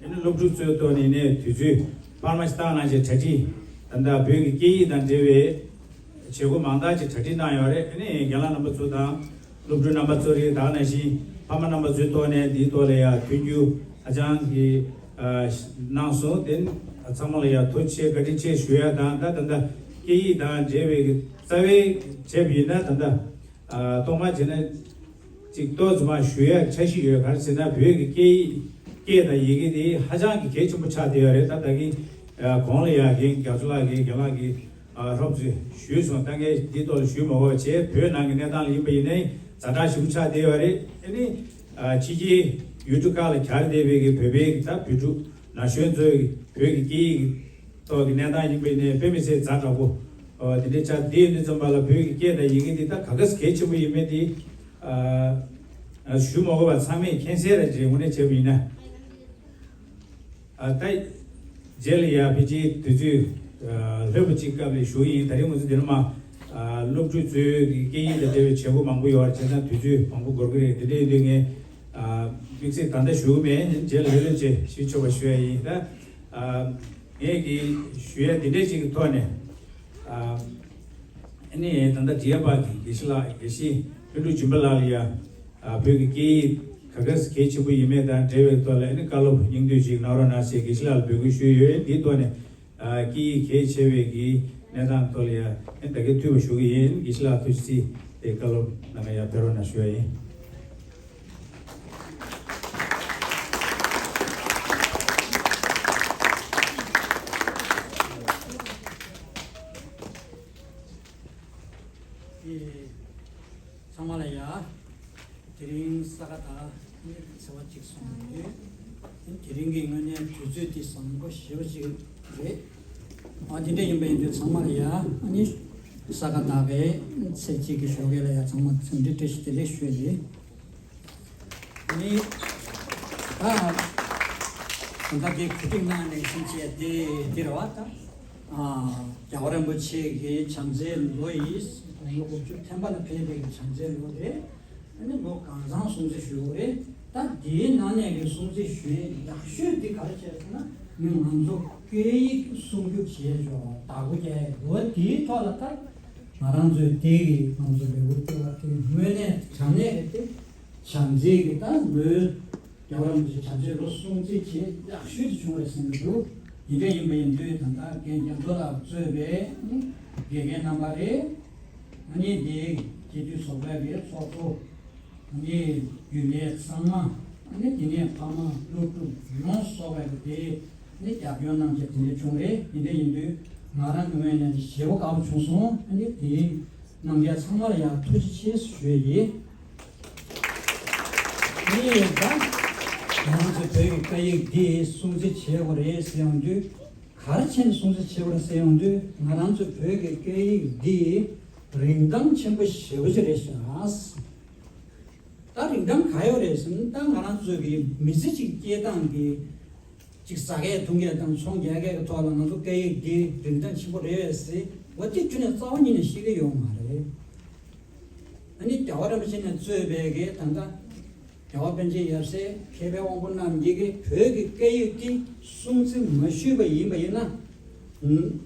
ཨ་ནི་སློབ་ཕྲུག་ཚོའི་ཐོག་ནས་ཡིན་ནའི་དུས་ཚོད་འཕར་མ་ཞིག་བཏང་གནང་བྱས་གྲ་སྒྲིག། ད་ལྟ་བོད་ཀྱི་སྐད་ཡིག་དང་འབྲེལ་བའི་བྱེད་སྒོ་མང་དག་ཅིག་གྲ་སྒྲིག་གནང་ཡོད་རེད། ཨ་ནི་རྒན་ལགས་རྣམ་པ་ཚོ་དང་། སློབ་ཕྲུག་རྣམ་པ་ཚོ་རེད། ད་ག་ནང་བཞིན་ཕ་མ་རྣམ་པ་ཚོའི་ཐོག་ནས་འདིའི་ཐོག་ལ་ཡ་མཐུན་འགྱུར་ཧ་ཅང་གི། ཨ། གནང་སོང་། དེ་ཚང་མ་ལ་ཡ་ཐུགས་རྗེ་ཆེ་བཀའ་དྲིན་ཆེ་ཞུ་ཡ་དང་། ད་ད་ལྟ་སྐད་ཡིག་དང་འབྲེལ་བའི་རྩ་བའི་བྱས་པ་ཡིན་ན། ད་ལྟ། ཨ། གཏོང་མ་བྱས་ན་ཅིག་ཏོག་ཙམ་མ་ཞུ་ཡ་འཆར་གཞི་ཡོད། ག་རེ་ཟེར་ན་བོད་ཀྱི་སྐད་ཡིག་སྐད་དང་ཡི་གེ་དེ་ཧ་ཅང་གི་གལ་ཆེན་པོ་ཆགས་བསྡད་ཡོད་རེད། ད་ད་གིན། ཨ། གོང་ལ་ཡ་རྒན་རྒྱ་མཚོ་ལགས་ཀྱིས་རྒན་ལགས་ཀྱིས། ཨ། སློབ་ཚོས་ཞུས་སོང་། ད་ངས་འདི་ཐོག་ལ་ཞུས་མ་དགོས་པ་བྱས། བོད་ནང་གི་གནས་སྟངས་ལ་ཡིན་པ་ཡིན་ནའི་ཛ་དྲག་ཞེ་པོ་ཆགས་བསྡད་ཡོད་རེད། ཨ་ནི། ཨ། ཕྱི་རྒྱལ་ཡུལ་གྲུ་ཁག་ལ་གྱར་བསྡད་པའི་གི་བོད་པའི་གི་ད་བོད་ཕྲུག་ན་གཞོན་ཚོའི་བོད་ཀྱི་སྐད་ཡིག་ཐོག་གི་གནས་སྟངས་ཡིན་པ་ཡིན་ནའི་དཔེ་མི་སྲིད་ཛ་དྲག་པོ། ཨ། དེ་འདྲའི་ཆགས་བསྡད་ཡོད་དུས་ཙམ་པ་ལ་བོད་ཀྱི་སྐད་དང་ཡི་གེ་འདི་ད་ག་ག་ས་གལ་ཆེན་པོ་ཡིན་མིན་དེ། ཨ། ཞུ་མ་དགོས་པ་ཚང་མས་མཁྱེན་གསལ་རེད། རྗེས་དངོས་གནས་བྱས་པ་ཡིན་ན། ཨ། ད་རྗེས་ལ་ཡ་ཕལ་ཆེར་དུས་ཚོད། ཨ། ལྷོད་པོ་ཅིག་སྐབས་ལ་ཞུ་ཡིན། ད་རིང་ང་ཚོ་འདི་ནས་མར། ཨ། སློབ་ཕྲུག་ཚོའི་སྐད་ཡིག་དང་འབྲེལ་བའི་བྱེད་སྒོ་མང་པོ་ཡོད་རེད། བྱས་ཙང་དུས་ཚོད་མང་པོ་འགོར་གི་རེད། དེ་འདྲ་ཡིན་དུས་ངས། ཨ། དམིགས་བསལ་ད་ལྟ་ཞུ་གི་མེད། རྗེས་ལ་ལྷོད་ལྷོད་བྱས་ཞུ་ཆོག་པ་ཞུ་ཡ་ཡིན། ད་ཨ་ངས་ཀྱི་ཞུ་ཡ་འདི་འདྲས་ཅིག་གི་ཐོག་ནས། ཨ་ཨ་ནི་ད་ལྟ་འབྲི་ཡ་པ་གི་དགེ་བཤེས་ལགས། དགེ་བཤེས་ལྷུན་གྲུབ་སྦྱིན་པ་ལགས་ལ་ཡ། ཨ་བོད་ཀྱི་སྐད་ཡིག་ག་ག་ས་གལ་ཆེན་པོ་ཡིན་མེད་དང་འབྲེལ་བའི་ཐོག་ལ་ཨ་ནི་བཀའ་སློབ་སྙིང་བསྡུས་ཅིག་གནང་རོགས་གནང་ཞེས་དགེ་བཤེས་ལགས་ལ་འབོད་སྐུལ་ཞུས་ཡོད། འདིའི་ཐོག་ནས། ཨ་སྐད་ཡིག་གལ་ཆེ་བའི་གི་གནས་སྟངས་ཐོག་ལ་ཡ་ཨེ་ད་གིན་ཐུགས་ཕན་ཞུ་གི་ཡིན། དགེ་བཤེས་ལགས་ཐུགས་རྗེ་ཆེ། དེ་བཀའ་སློབ་གནང་ག་ཡ་ཕེབས་རོགས་གནང་ཞུ་ཡ་ཡིན། ཚང་མ་ལ་ཡ། དེ་རིང་ས་ག་ཟླ་ཚེས་པ་གཅིག་སོང་ཡོད། དེ་རིང་གི་དངོས་གནས་དུས་ཚོད་འདི་བཟང་པོ་ཞེ་པོ་ཅིག་རེད། ཨ་དེ་འདྲ་ཡིན་པ་ཡིན་དུས་ཚང་མ་ལ་ཡ་ཨ་ནི་ས་ག་ཟླ་བའི་ཚེས་གཅིག་གི་ཞོགས་ཀས་ལ་ཡ་ཚང་མ་འཚམས་འདྲི་བཀྲ་ཤིས་བདེ་ལེགས་ཞུ་ཡ་ཡིན། ཨ་ནི་ད་ད་ལྟ་དེ་གོ་སྒྲིག་གནང་ནས་ཕྱིན་ཆད་དེ་འདི་རེད་བ། ད་ཨ་རྒྱལ་བ་རིན་པོ་ཆེ་གི་བྱམས་བརྩེའི་ལོ་ཡིས་དགུང་ལོ་དགུ་བཅུ་ཐམ་པ་ལ་ཕེབས་པའི་གི་བྱམས་བརྩེའི་ལོ་རེད། ཨ་ནི་ལོ་གང་བཟང་སྲུང་བརྩི་ཞུ་དགོས་རེད། ད་དེའི་ནང་ནས་ཀྱི་སྲུང་བརྩི་ཞུ་ཡག་ཤོས་འདི་ག་རེ་བྱས་ཟེར་ན། ནི་ང་ཚོ་སྐད་ཡིག་སྲུང་སྐྱོབ་བྱས་ཆོག་བདག་པོ་རྒྱག་ཡག་འདུག་དེའི་ཐོག་ལ་ད་ང་རང་ཚོའི་དེ་གི་ང་ཚོ་ལས་འགུལ་སྤེལ་བ་དེ་དངོས་གནས་དྲང་གནས་རེད་དེ། བྱམས་བརྩེ་གི་ད་ལོའི་རྒྱལ་བ་རིན་པོ་ཆེ་བྱམས་བརྩེའི་ལོ་སྲུང་བརྩི་བྱེད་ཡག་ཤོས་དེ་བྱུང་བ་རེད་བསམ་གྱི་འདུག་དེ་འདྲ་ཡིན་པ་ཡིན་དུས་ད་ལྟ་རྒན་རྒྱ་མཚོ་ལགས་གཙོས་པའི་དགེ་རྒན་རྣམ་པ་རེད། ཨ་ནི་དེ་སྤྱི་འཐུས་ཚོགས་པའི་གི་ཚོགས་གཙོ། ཨ་ནི་རྒྱུན་ལས་ཚང་མ། ཨ་ནི་དེ་ནས་ཕ་མ་སློབ་ཕྲུག་ཡོངས་སུ་རྫོགས་པའི་གི་དེ་ནི་རྒྱབ་སྐྱོར་གནང་བྱས་དེ་འདྲ་བྱུང་རེད། དེ་འདྲ་ཡིན་དུས་ང་རང་གི་ངོས་ནས་ཞེ་པོ་དགའ་པོ་བྱུང་སོང་། ཨ་ནི་དེ་གནང་མཁན་ཚང་མ་ལ་ཡང་ཐུགས་རྗེ་ཆེ་ཞུ་ཡས་ཡིན། ཨ་ནི་ད་ང་རང་ཚོ་བོད་ཀྱི་སྐད་ཡིག་འདི་སྲུང་བརྩི་བྱེད་དགོས་རེད་ཟེར་ཡོང་དུས། ག་རེ་བྱས་ནས་སྲུང་བརྩི་བྱེད་དགོས་རེད་ཟེར་ཡོང་དུས། ང་རང་ཚོ་བོད་ཀྱི་སྐད་ཡིག་འདི་རིན་ཐང་ཆེན་པོ་ཞེ་པོ་ཅིག་རེད་ཤག་ད་རིན་ཐང་ག་ཡོད་རེད་ཟེར་ན། ད་ང་རང་ཚོ་གི་མི་ཚེ་གཅིག་སྐྱེལ་སྟངས་ཀྱི་གཅིག་ཟ་མཁན་འཐུང་མཁན་དང་ཚོང་རྒྱག་མཁན་གྱི་ཐོག་ལ་ང་ཚོ་སྐད་ཡིག་འདི་རིན་ཐང་ཆེན་པོ་རེད་ཟེར་བ་འདི་ཁྱོན་ནས་རྩ་བ་ཉིད་ནས་ཤེས་ཀྱི་ཡོད་མ་རེད། ཨ་ནི་རྒྱལ་བ་རིན་པོ་ཆེ་ནས་གཙོས་པའི་གི་ད་ལྟ་རྒྱལ་བ་པཎ་ཆེན་ཡབ་སྲས་མཁས་པའི་དབང་པོ་རྣམས་ཀྱིས་གི་བོད་ཀྱི་སྐད་ཡིག་འདི་སྲུང་བརྩི་མ་ཞུས་པ་ཡིན་པ་ཡིན་ན།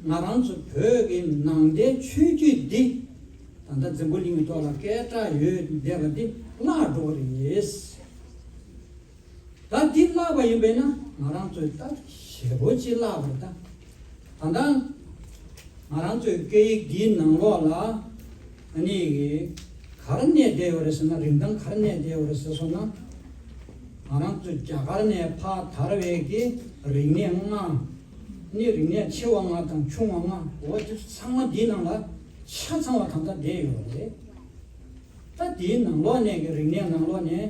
ང་རང་ཚོ་བོད་ཀྱི་ནང་བསྟན་ཆོས་བརྒྱུད་འདི་ད་ལྟ་འཛམ་བུ་གླིང་གི་ཐོག་ལ་སྐད་གྲགས་ཡོད་བསྡད་པ་འདི་བརླག་འགྲོ་གི་རེད། ད་འདི་བརླག་པ་ཡིན་པས་ན་ང་རང་ཚོས་ད་ཞེ་པོ་ཅིག་བརླག་པ་རེད། ད་ད་ལྟ་ང་རང་ཚོའི་སྐད་ཡིག་འདིའི་ནང་ལོགས་ལ་ཨ་ནི་ག་རེ་གནས་བསྡད་ཡོད་རེད་ཟེར་ན། རིན་ཐང་ག་རེ་གནས་བསྡད་ཡོད་རེད་ཟེར་སོང་ན། ང་རང་ཚོ་རྒྱ་གར་ནས་ཕར་དར་བའི་གི་རིག་གནས་ལྔ། ནི་རིག་གནས་ཆེ་བ་ལྔ་དང་ཆུང་བ་ལྔ། འོ་དེ་ཚོ་ཚང་མ་འདིའི་ནང་ལ་ཆ་ཚང་བ་ད་ལྟ་བསྡད་ཡོད་རེད། ད་དེའི་ནང་ལོགས་ནས་ཀྱི་རིག་གནས་ནང་ལོགས་ནས།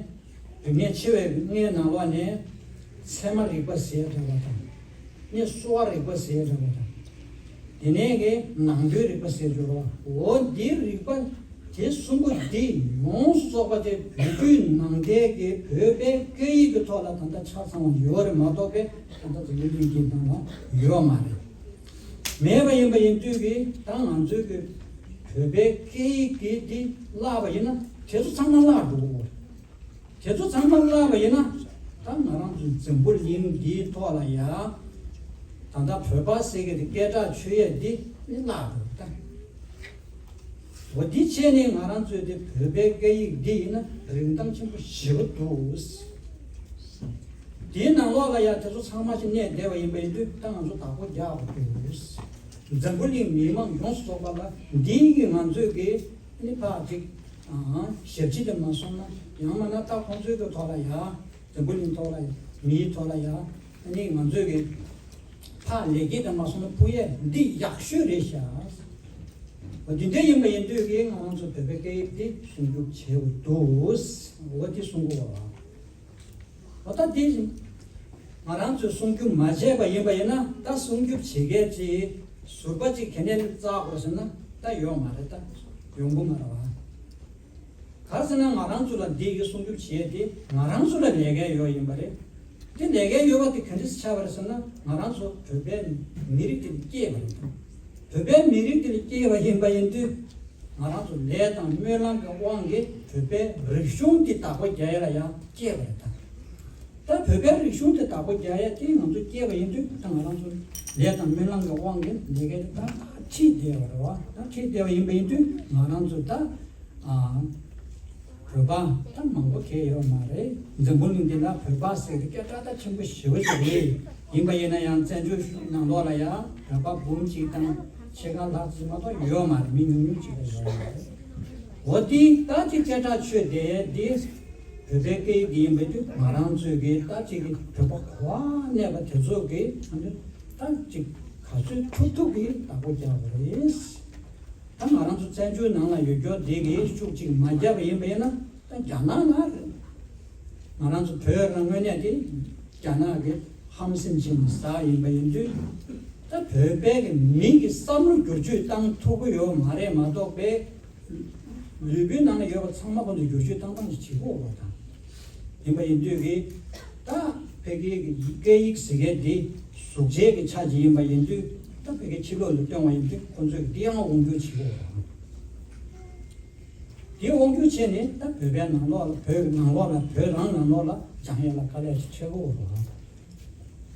རིག་གནས་ཆེ་བའི་ལྔའི་ནང་ལོགས་ནས་ཚད་མ་རིག་པ་ཟེར་འདྲ་བ་དང་། ནི་གསོ་བ་རིག་པ་ཟེར་འདྲ་བ་དང་། དེ་ནས་ཀྱི་ནང་དོན་རིག་པ་ཟེར་འགྱུར་བ། འོ་འདིའི་རིག་པ་དེ་གསུམ་པོ་འདི་ཡོངས་སུ་རྫོགས་པ་དེ་བོད་བརྒྱུད་ནང་བསྟན་གྱི་བོད་པའི་སྐད་ཡིག་གི་ཐོག་ལ་ད་ལྟ་ཆ་ཚང་བ་ཡོད་རེད་མ་གཏོགས་པའི་ད་ལྟ་འཛམ་བུ་གླིང་གི་ནང་ལ་ཡོད་མ་རེད། མེད་པ་ཡིན་པ་ཡིན་དུས་ཀྱི་ད་ང་ཚོའི་གི་བོད་པའི་སྐད་ཡིག་དེ་དེ་བརླག་པ་ཡིན་ན་དེ་ཚོ་ཚང་མ་བརླག་འགྲོ་གི་རེད། དེ་ཚོ་ཚང་མ་བརླག་པ་ཡིན་ན་ད་ང་རང་ཚོ་འཛམ་བུ་གླིང་འདིའི་ཐོག་ལ་ཡ་ད་ལྟ་བོད་པ་ཟེར་གི་དེ་སྐད་གྲགས་ཆོད་ཡས་འདི་ནི་བརླག་འགྲོ་གི་རེད། འོ་འདི་བྱས་ནས་ང་རང་ཚོའི་དེ་བོད་པའི་སྐད་ཡིག་འདི་ཡིན་ན་རིན་ཐང་ཆེན་པོ་ཞེ་པོ་འདུག་དེའི་ནང་ལོགས་ལ་ཡང་དེ་ཚོ་ཚང་མ་ཞིག་གནས་བསྡད་པ་ཡིན་པ་ཡིན་དུས་ད་ང་ཚོ་བདག་པོ་རྒྱག་དགོས་ཀྱི་ཡོད། འཛམ་བུ་གླིང་མི་མང་ཡོངས་སུ་རྫོགས་པ་ལ་འདིའི་གི་ང་ཚོའི་གི་ནི་ཕར་ཅིག་ཞབས་ཕྱི་དེ་མ་སོང་ན་ཡང་མིན་ན་ད་ཁོང་ཚོའི་གི་ཐོག་ལ་ཡ་འཛམ་བུ་གླིང་ཐོག་ལ་ཡ་མིའི་ཐོག་ལ་ཡ་ནི་ང་ཚོའི་གི་ཕར་ལེགས་སྐྱེས་དེ་མ་སོང་ན་ཕུལ་ཡས་འདི་ཡག་ཤོས་རེད་ཤག་འོ་འདི་འདྲ་ཡིན་པ་ཡིན་དུས་གི་ང་རང་ཚོ་བོད་པའི་སྐད་ཡིག་འདི་སྲུང་སྐྱོབ་བྱེད་དགོས་འདུག་འོ་འདི་གསུང་དགོས་པ། འོ་ད་འདི་ང་རང་ཚོས་སྲུང་སྐྱོབ་མ་བྱས་པ་ཡིན་པ་ཡིན་ན་ད་སྲུང་སྐྱོབ་བྱེད་མཁན་ཅིག་ཟུར་པ་ཅིག་ག་ནས་བཙལ་དགོས་ཟེར་ན་ད་ཡོད་མ་རེད། ད་ཡོང་གི་མ་རེད་བ། ག་རེ་ཟེར་ན་ང་རང་ཚོ་ལ་འདི་གི་སྲུང་སྐྱོབ་བྱེད་དེ་ང་རང་ཚོ་ལ་ལས་ཀ་ཡོད་ཡིན་པ་རེད། དེ་ལས་ཀ་ཡོད་པ་དེ་ག་འདྲས་ཆགས་པ་རེད་ཟེར་ན་ང་རང་ཚོ་བོད་པའི་མི་རིགས་དེ་ལ་སྐྱེས་པ་རེད། བོད་པའི་མི་རིགས་དེ་ལ་སྐྱེས་པ་ཡིན་པ་ཡིན་དུས་ང་རང་ཚོ་ལས་དང་སྨོན་ལམ་གྱི་དབང་གིས་བོད་པའི་རིག་གཞུང་འདི་བདག་པོ་རྒྱག་ཡ་ལ་ཡང་སྐྱེས་པ་རེད། ད་ ད་བོད་པའི་རིག་གཞུང་དེ་བདག་པོ་རྒྱག་ཡ་དེ་ང་ཚོ་སྐྱེས་པ་ཡིན་དུས། ད་ང་རང་ཚོ་ལས་དང་སྨོན་ལམ་གྱི་དབང་གིས་ལས་ཀ་དེ་ད་ཁྲིད་བསྡད་པ་རེད་བ། ད་ཁྲིད་བསྡད་པ་ཡིན་པ་ཡིན་དུས། ང་རང་ཚོ་ད་ཨ་བོད་པ་ད་མང་པོ་གང་ཡོད་མ་རེད། འཛམ་བུ་གླིང་འདི་ན་བོད་པ་ཟེར་དེ་སྐད་གྲགས་ད་ཆེན་པོ་ཞེ་པོ་ཅིག་རེད། ཡིན་པ་ཡིན་ན་ཡང་བཙན་བྱོལ་ནང་ལོགས་ལ་ཡང་བོད་པ་འབུམ་གཅིག་དང་ཕྱེད་ཀ་ལྷག་ཙམ་མ་གཏོགས་ཡོད་མ་རེད། མི་ཉུང་ཉུང་ཅིག་ལས་ཡོད་མ་རེད། འོ་དེ་ད་དེ་སྐད་གྲགས་ཆོད་བསྡད་དེ་བོད་པའི་སྐད་ཡིག་དེ་ཡིན་པ་དེ། ང་རང་ཚོའི་གི་ད་ཅིག་གི་བོད་པ་གོ་བ་གནས་པ་དེ་ཚོ་གི་ད་ཅིག་ག་ཚོད་ཐུབ་ཐུབ་གི་བདག་པོ་རྒྱག་དགོས་རེད། ད་ང་རང་ཚོ་བཙན་བྱོལ་ནང་ལ་ཡོད་རྒྱུ་འདི་གི་ཤུགས་ཅིག་མ་བརྒྱབ་པ་ཡིན་པ་ཡིན་ན། ད་རྒྱ་ནག་ལ་རེད། ང་རང་ཚོ་བོད་རང་དངོས་གནས་དེ་རྒྱ་ནག་གི་ཧམ་སེམས་ཅན་གྱི་ཟ་ཡིན་པ་ཡིན་དུས། ད་བོད་པའི་གི་མི་གི་བསམ་བློ་བསྒྱུར་བཅོས་བཏང་ཐུབ་ཀྱི་ཡོད་མ་རེད་མ་གཏོགས་པའི། ལུས་པོའི་ནང་ན་ཡོད་པ་ཚང་མ་ཁོང་ཚོ་བསྒྱུར་བཅོས་བཏང་སྟངས་ཀྱི་བྱེད་སྒོ་འོག་དང་། ཡིན་པ་ཡིན་དུས་ཀྱི། ད་ཕ་གི་གི་སྐད་ཡིག་ཟེར་མཁན་འདི་གཟུགས་བྱད་ཀྱི་ཆ་ཅིག་ཡིན་པ་ཡིན་དུས། ད་ཕ་གི་ཕྱི་ལོགས་ལ་སྟོན་པ་ཡིན་དུས། ཁོང་ཚོས་འདི་ཡང་དབང་སྒྱུར་བྱེད་སྒོ་འོག་དང་། འདི་དབང་སྒྱུར་བྱས་ནས། ད་བོད་པའི་ནང་ལོགས་ལ། བོད་ནང་ལོགས་ལ། བོད་རང་ནང་ལོགས་ལ་སྦྱང་ཡས་ལ་དཀའ་ལས་ཤིག་འཕྲད་སྒོ་འོག་དང་།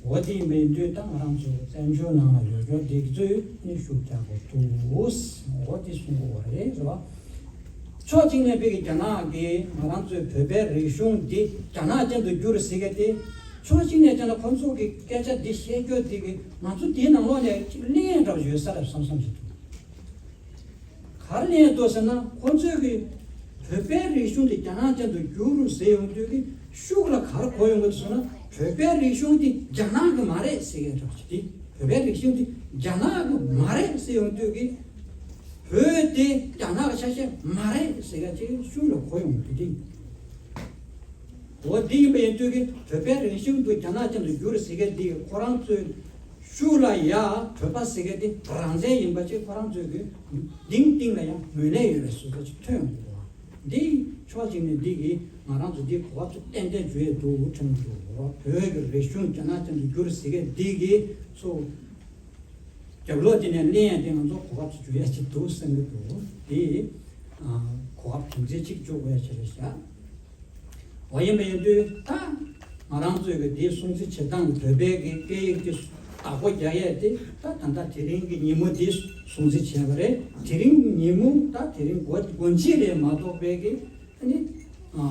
འོ་དེ་ཡིན་པ་ཡིན་དུས། ད་ང་རང་ཚོ་བཙན་བྱོལ་ནང་ལ་ཡོད་རྒྱུ་འདི་ཚོས་ནི་ཤུགས་རྒྱག་དགོས་འདུག། འོ་དེ་གསུང་གི་ཡོད་རེད། རེད་བ། ཕྱོགས་གཅིག་ནས་ཕ་གི་རྒྱ་ནག་གིས་ང་རང་ཚོའི་བོད་པའི་རིག་གཞུང་འདི་རྒྱ་ནག་ཅན་དུ་བསྒྱུར་ཟེར་མཁན་དེ། ཕྱོགས་གཅིག་ནས་བྱས་ན་ཁོང་ཚོ་གི་སྐད་ཆ་འདི་བཤད་རྒྱུ་འདི་གིས་ང་ཚོ་འདིའི་ནང་ལོགས་ནས་ཅིག་གླེང་འདྲ་བོ་ཡོད་ས་རེད་བསམ་བསམ་ཞིག་འདུག། ག་རེ་ལབ་འདུག་ཟེར་ན། ཁོ་ཚོས་ཀྱི་བོད་པའི་རིག་གཞུང་དེ་རྒྱ་ནག་ཅན་དུ་བསྒྱུར་ཟེར་ཡོང་དུས་ཀྱི་ཤུགས་ལ་ག་རེ་གོ་ཡོང་གི་འདུག་ཟེར་ན། བོད་པའི་རིག་གཞུང་དེ་རྒྱ་ནག་གི་མ་རེད་ཟེར་མཁན་འདྲ་བོ་ཅིག་དེ། བོད་པའི་རིག་གཞུང་དེ་རྒྱ་ནག་གི་མ་རེད་ཟེར་ཡོང་དུས་ཀྱི། བོད་དེ་རྒྱ་ནག་གི་ཆ་ཤས་མ་རེད་ཟེར་མཁན་ཅིག་ཤུགས་ལ་གོ་ཡོང་གི་འདུག། འོ་འདི་ཡིན་པ་ཡིན་དུས་ཀྱི་བོད་པའི་རིག་གཞུང་དེ་རྒྱ་ནག་ཅན་དུ་བསྒྱུར་ཟེར་མཁན་འདི་ཁོ་རང་ཚོའི་ཤུགས་ལ་ཡ། བོད་པ་ཟེར་མཁན་འདི་རང་བཙན་ཡིན་པ་ཅིག་ཁོ་རང་ཚོའི་གི་གཏིང་གཏིང་ལ་ཡང་ངོས་ལེན་ཡོད་པའི་བཟོ་འདྲ་ཅིག་ཐོན་ཡོང་གི་འདུག། འདི་ཕྱོགས་གཅིག་ནས་འདི་གིས་ང་རང་ཚོ་འདི་གོ་བ་ཚོ་ཏན་ཏན་འཇུ་ཡས་འདུག་དྲན་གྱི་འདུག། བོད་ཀྱི་རིག་གཞུང་རྒྱ་ནག་ཅན་དུ་བསྒྱུར་ཟེར་མཁན་འདི་གིས་ཚོ་རྒྱབ་ལོགས་དེ་ནས་གླེང་ཡས་དེ་ང་ཚོ་གོ་སྐབས་སུ་འཇུ་ཡས་ཅིག་འདུག་བསམ་གྱི་འདུག། དེ་ཨ་གོ་སྐབས་དུམ་ཚན་གཅིག་འཇུ་དགོས་ཡས་ཅིག་རེད་ཤག། འོ་ཡིན་པ་ཡིན་དུས་ད་ང་རང་ཚོའི་གི་དེ་སྲུང་བརྩི་བྱེད་སྟངས། བོད་པའི་གི་སྐད་ཡིག་དེ་བདག་པོ་རྒྱག་ཡས་དེ། ད་ད་ལྟ་དེ་རིང་གི་ཉིན་མོ་དེ་སྲུང་བརྩི་བྱས་པ་རེད། དེ་རིང་ཉིན་མོ་ད་དེ་རིང་དགོང་དགོང་ཕྱི་རེད་མ་གཏོགས་པའི་གི། ཨ་ནི་ཨ་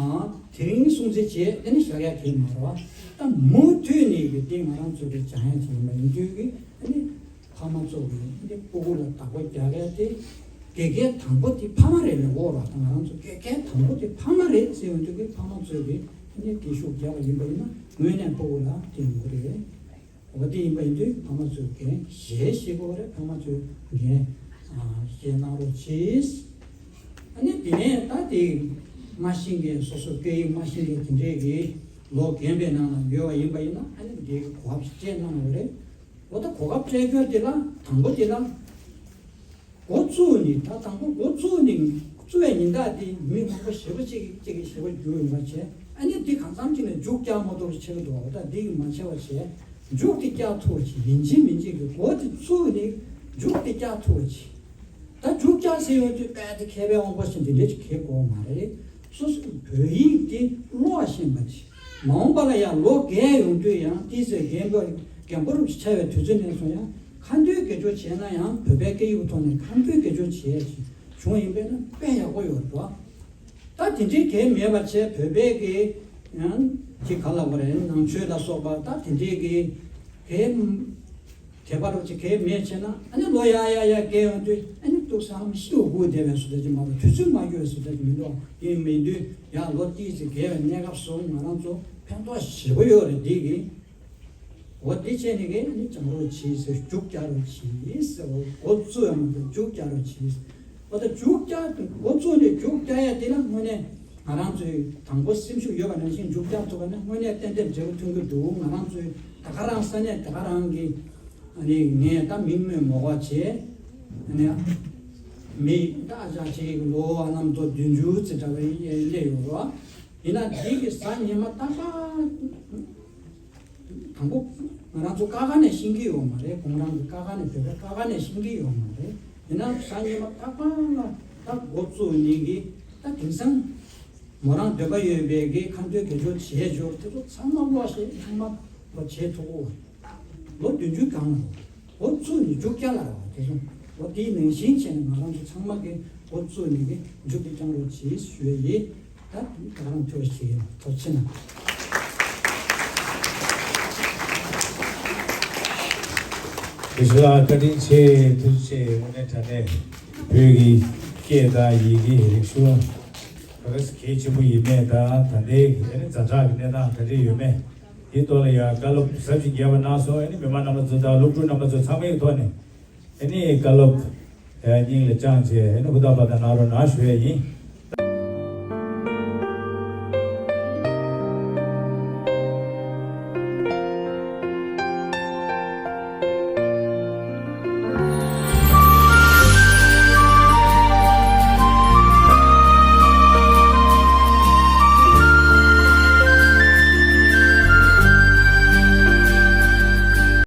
དེ་རིང་སྲུང་བརྩི་བྱས་ཨ་ནི་བཞག་ཡ་དེ་མ་རེད་བ། ད་མུ་མཐུད་ནས་ཀྱི་དེ་ང་རང་ཚོ་གི་སྦྱང་ཡ་ཅིག་ཡིན་པ་ཡིན་དུས་ཀྱི། ཨ་ནི་ཕ་མ་ཚོ་གི་ཨ་ནི་སྤུ་གུ་ལ་བདག་པོ་རྒྱག་ཡ་དེ་དགེ་རྒན་དང་པོ་དེ་ཕ་མ་རེད་ལབ་ཀྱི་ཡོད་རེད་བ། ད་ང་རང་ཚོ་དགེ་རྒན་དང་པོ་དེ་ཕ་མ་རེད་ཟེར་ཡོང་དུས་ཀྱི། ཕ་མ་ཚོས་ཀྱི་ཨ་ནི་དེ་ཤུགས་རྒྱག་པ་ཡིན་པ་ཡིན་ན། དངོས་གནས་སྤུ་གུ་ལ་དེ་ཡོང་གི་རེད། འོ་དེ་ཡིན་པ་ཡིན་དུས་ཕ་མ་ཚོས་འགན་བཞེས་བཞེས་དགོས་རེད། ཕ་མ་ཚོས་འགན་ཨ་བཞེས་གནང་རོགས་གྱིས། ཨ་ནི་དེ་ནས་ད་དེ་མ་ཤེས་མཁན། སོ་སོ་སྐད་ཡིག་མ་ཤེས་མཁན་དེ་འདྲས་ཀྱི་ལོ་རྒན་པའི་ནང་ལ་ཡོད་པ་ཡིན་པ་ཡིན་ན། ཨ་ནི་དེ་གོ་སྐབས་སྤྲད་གནང་དགོས་རེད། འོ་ད་གོ་སྐབས་སྤྲད་རྒྱུ་དེ་ལ་དང་པོ་དེ་ལ། འགོ་བཙུགས་ནས། ད་དང་པོ་འགོ་བཙུགས་ནས། བཙུགས་པའི་ཉིན་ལྟར་དེ་མི་མང་པོ་ཞེ་པོ་ཅིག་ཅིག་གིས་ཞེ་པོ་རྒྱུགས་ཡོང་བ་བྱས། ཨ་ནི་དེ་གང་འཚམ་ཅིག་ནས་མཇུག་རྒྱག་མ་ཐུབ་པ་ཆགས་ཀྱི་འདུག། འོ་ད་འདི་གིས་མ་བྱས་པ་བྱས། མཇུག་དེ་རྒྱག་ཐུབ་པ་བྱས། ཡིན་གཅིག་མིན་གཅིག་གི་འགོ་དེ་བཙུགས་ནས་མཇུག་དེ་རྒྱག་ཐུབ་པ་བྱས། ད་མཇུག་རྒྱག་ཟེར་ཡོང་དུས་དཔེ་དེ་མཁས་པའི་དབང་པོ་ཞིག་འདི་འདྲ་ཅིག་གལ་དགོས་མ་རེད། སོ་སོའི་བོད་ཡིག་དེ་ཀློག་ཤེས་པ་ཅིག། མ་འོངས་པ་ལ་ཡང་ལོ་རྒས་ཡོང་དུས་ཡང་། ཏོག་ཙམ་རྒན་པ་རྒན་པོ་རུ་ཆགས་པའི་དུས་ཚོད་ནས་བཟུང་ཡང་། ཁ་འདོན་དགེ་སྦྱོར་བྱས་ན་ཡང་། བོད་པའི་སྐད་ཡིག་ཐོག་ནས་ཁ་འདོན་དགེ་སྦྱོར་བྱས་ཅིག་བྱུང་ཡིན་པས་ན་དཔེ་ཡག་པོ་ཡོད་རེད་བ། ད་དེ་འདྲའི་གལ་མེད་པ་བྱས། བོད་པའི་གི་ཡང་ཅིག་ག་ལབ་དགོས་རེད། ནང་ཆོས་ལ་སོགས་པ་ད་དེ་འདྲའི་གི་གལ་དད་པ་རུ་ཅིག་གལ་མེད་བྱས་ན། ཨ་ནི་ལོ་ཡར་ཡར་ཡར་རྒས་ཡོང་དུས་ཨ་ནི་ཏོག་ཙམ་ཤི་བ་སྒུག་བསྡད་པའི་བཟོ་འདྲ་ཅིག་མ་གཏོགས། དུས་ཚོད་མ་འགྱུར་བའི་བཟོ་འདྲ་ཅིག་མི་འདུག། ཡིན་མིན་དུས་ཡང་ལོ་ཏོག་ཙམ་རྒས་པའི་གནས་སྐབས་སུ་ང་རང་ཚོ་ཕན་ཐོགས་ཞེ་པོ་ཡོད་རེད། འདི་གི། འོ་འདི་བྱས་ནས་གི་ཨ་ནི་སྦྱང་རོགས་གྱིས་ཟེར། རྒྱུགས་རྒྱག་རོགས་གྱིས་ཟེར། འོ་འགོ་བཙུགས་ཡ་མ་གཏོགས་རྒྱུགས་རྒྱག་རོགས་གྱིས། འོ་ད་རྒྱུགས་རྒྱག་འགོ་བཙུགས་ནས་རྒྱུགས་རྒྱག་ཡ་དེ་ལ་དངོས་གནས་ང་རང་ཚོས་དང་པོ་སེམས་ཤུགས་ཡོད་པ་ནང་བཞིན་རྒྱུགས་རྒྱག་ཐུབ་པ་ན། དངོས་གནས་ཏན་ཏན་འབྲས་བུ་ཐོན་གྱི་འདུག། ང་རང་ཚོས་ད་ག་རང་ས་གནས་ད་ག་རང་གི། ཨ་ནི་ངས་ད་མིང་སྨོས་མ་དགོས་པ་བྱས། ཨ་ནི་མི་ད་ཨ་ཅག་ཅིག་ལོ་ཨ་ནམ་ཏོ་བདུན་ཅུ་ཙམ་འདྲ་བ་སླེབས་ཡོད་རེད་བ། ཡིན་ན་འདི་གི་གཟའ་ཉི་མ་རྟག་པར། དང་པོ་ང་རང་ཚོ་ཀ་ཁ་ནས་ཤེས་ཀྱི་ཡོད་མ་རེད། ཁོང་རང་གི་ཀ་ཁ་ནས། བོད་པའི་ཀ་ཁ་ནས་ཤེས་ཀྱི་ཡོད་མ་རེད། ཡིན་ན་གཟའ་ཉི་མ་རྟག་པར་ལ་ད་འགོ་བཙུགས་ནས་གི་ད་དེང་སང་ མོ་རང་འདོད་པ་ཡོད་པའི་གི་ཁ་འདོན་དགེ་སྦྱོར་བྱས་འཇོག་དེ་ཚོ་ཚང་མ་བློ་ཞེ་ཚང་མ་བྱེད་ཐུབ་གོ། ལོ་བདུན་ཅུ་གང་ལ་འགོ་བཙུགས་ནས་མཇུག་བསྐྱལ་ལ་ར་བ་དེ་བཟུང་ལོ་དེའི་ནང་བཞིན་བྱས་ནས་ང་རང་ཚོ་ཚང་མ་གི་འགོ་བཙུགས་ནས་གི་མཇུག་གི་སྐྱོང་རོགས་གྱིས་ཞུ་ཡི། ད་ད་རང་ཐུགས་རྗེ་ཆེ་ཡིན། ཐུགས་རྗེ་ཆེ་གནང་། དེ་ཚོ་ལ་བཀའ་དྲིན་ཆེ། ཐུགས་རྗེ་ཆེ། དངོས་གནས་དྲང་གནས་བོད་ཀྱི་སྐད་དང་ཡི་གེ་རིག་གཞུང་ག་རེ་གལ་ཆེན་པོ་ཡིན་མེད་དང་ད་ལྟའི་ཨ་ནི་ཛ་དྲག་གི་གནས་སྟངས་ག་འདྲ་ཡོད་མེད་དེའི་ཐོག་ལ་ཡང་བཀའ་སློབ་ཟབ་ཅིང་རྒྱས་པ་གནང་སོང་། ཨ་ནི་མི་མང་རྣམ་པ་ཚོ་དང་སློབ་ཕྲུག་རྣམ་པ་ཚོ་ཚང་མའི་ཐོག་ནས་ཨ་ནི་བཀའ་སློབ་སྙིང་ལ་བཅངས་བྱས་ཨ་ནི་ཧུར་ཐག་པ་དང་གནང་རོགས་གནང་ཞུ་ཡ་ཡིན།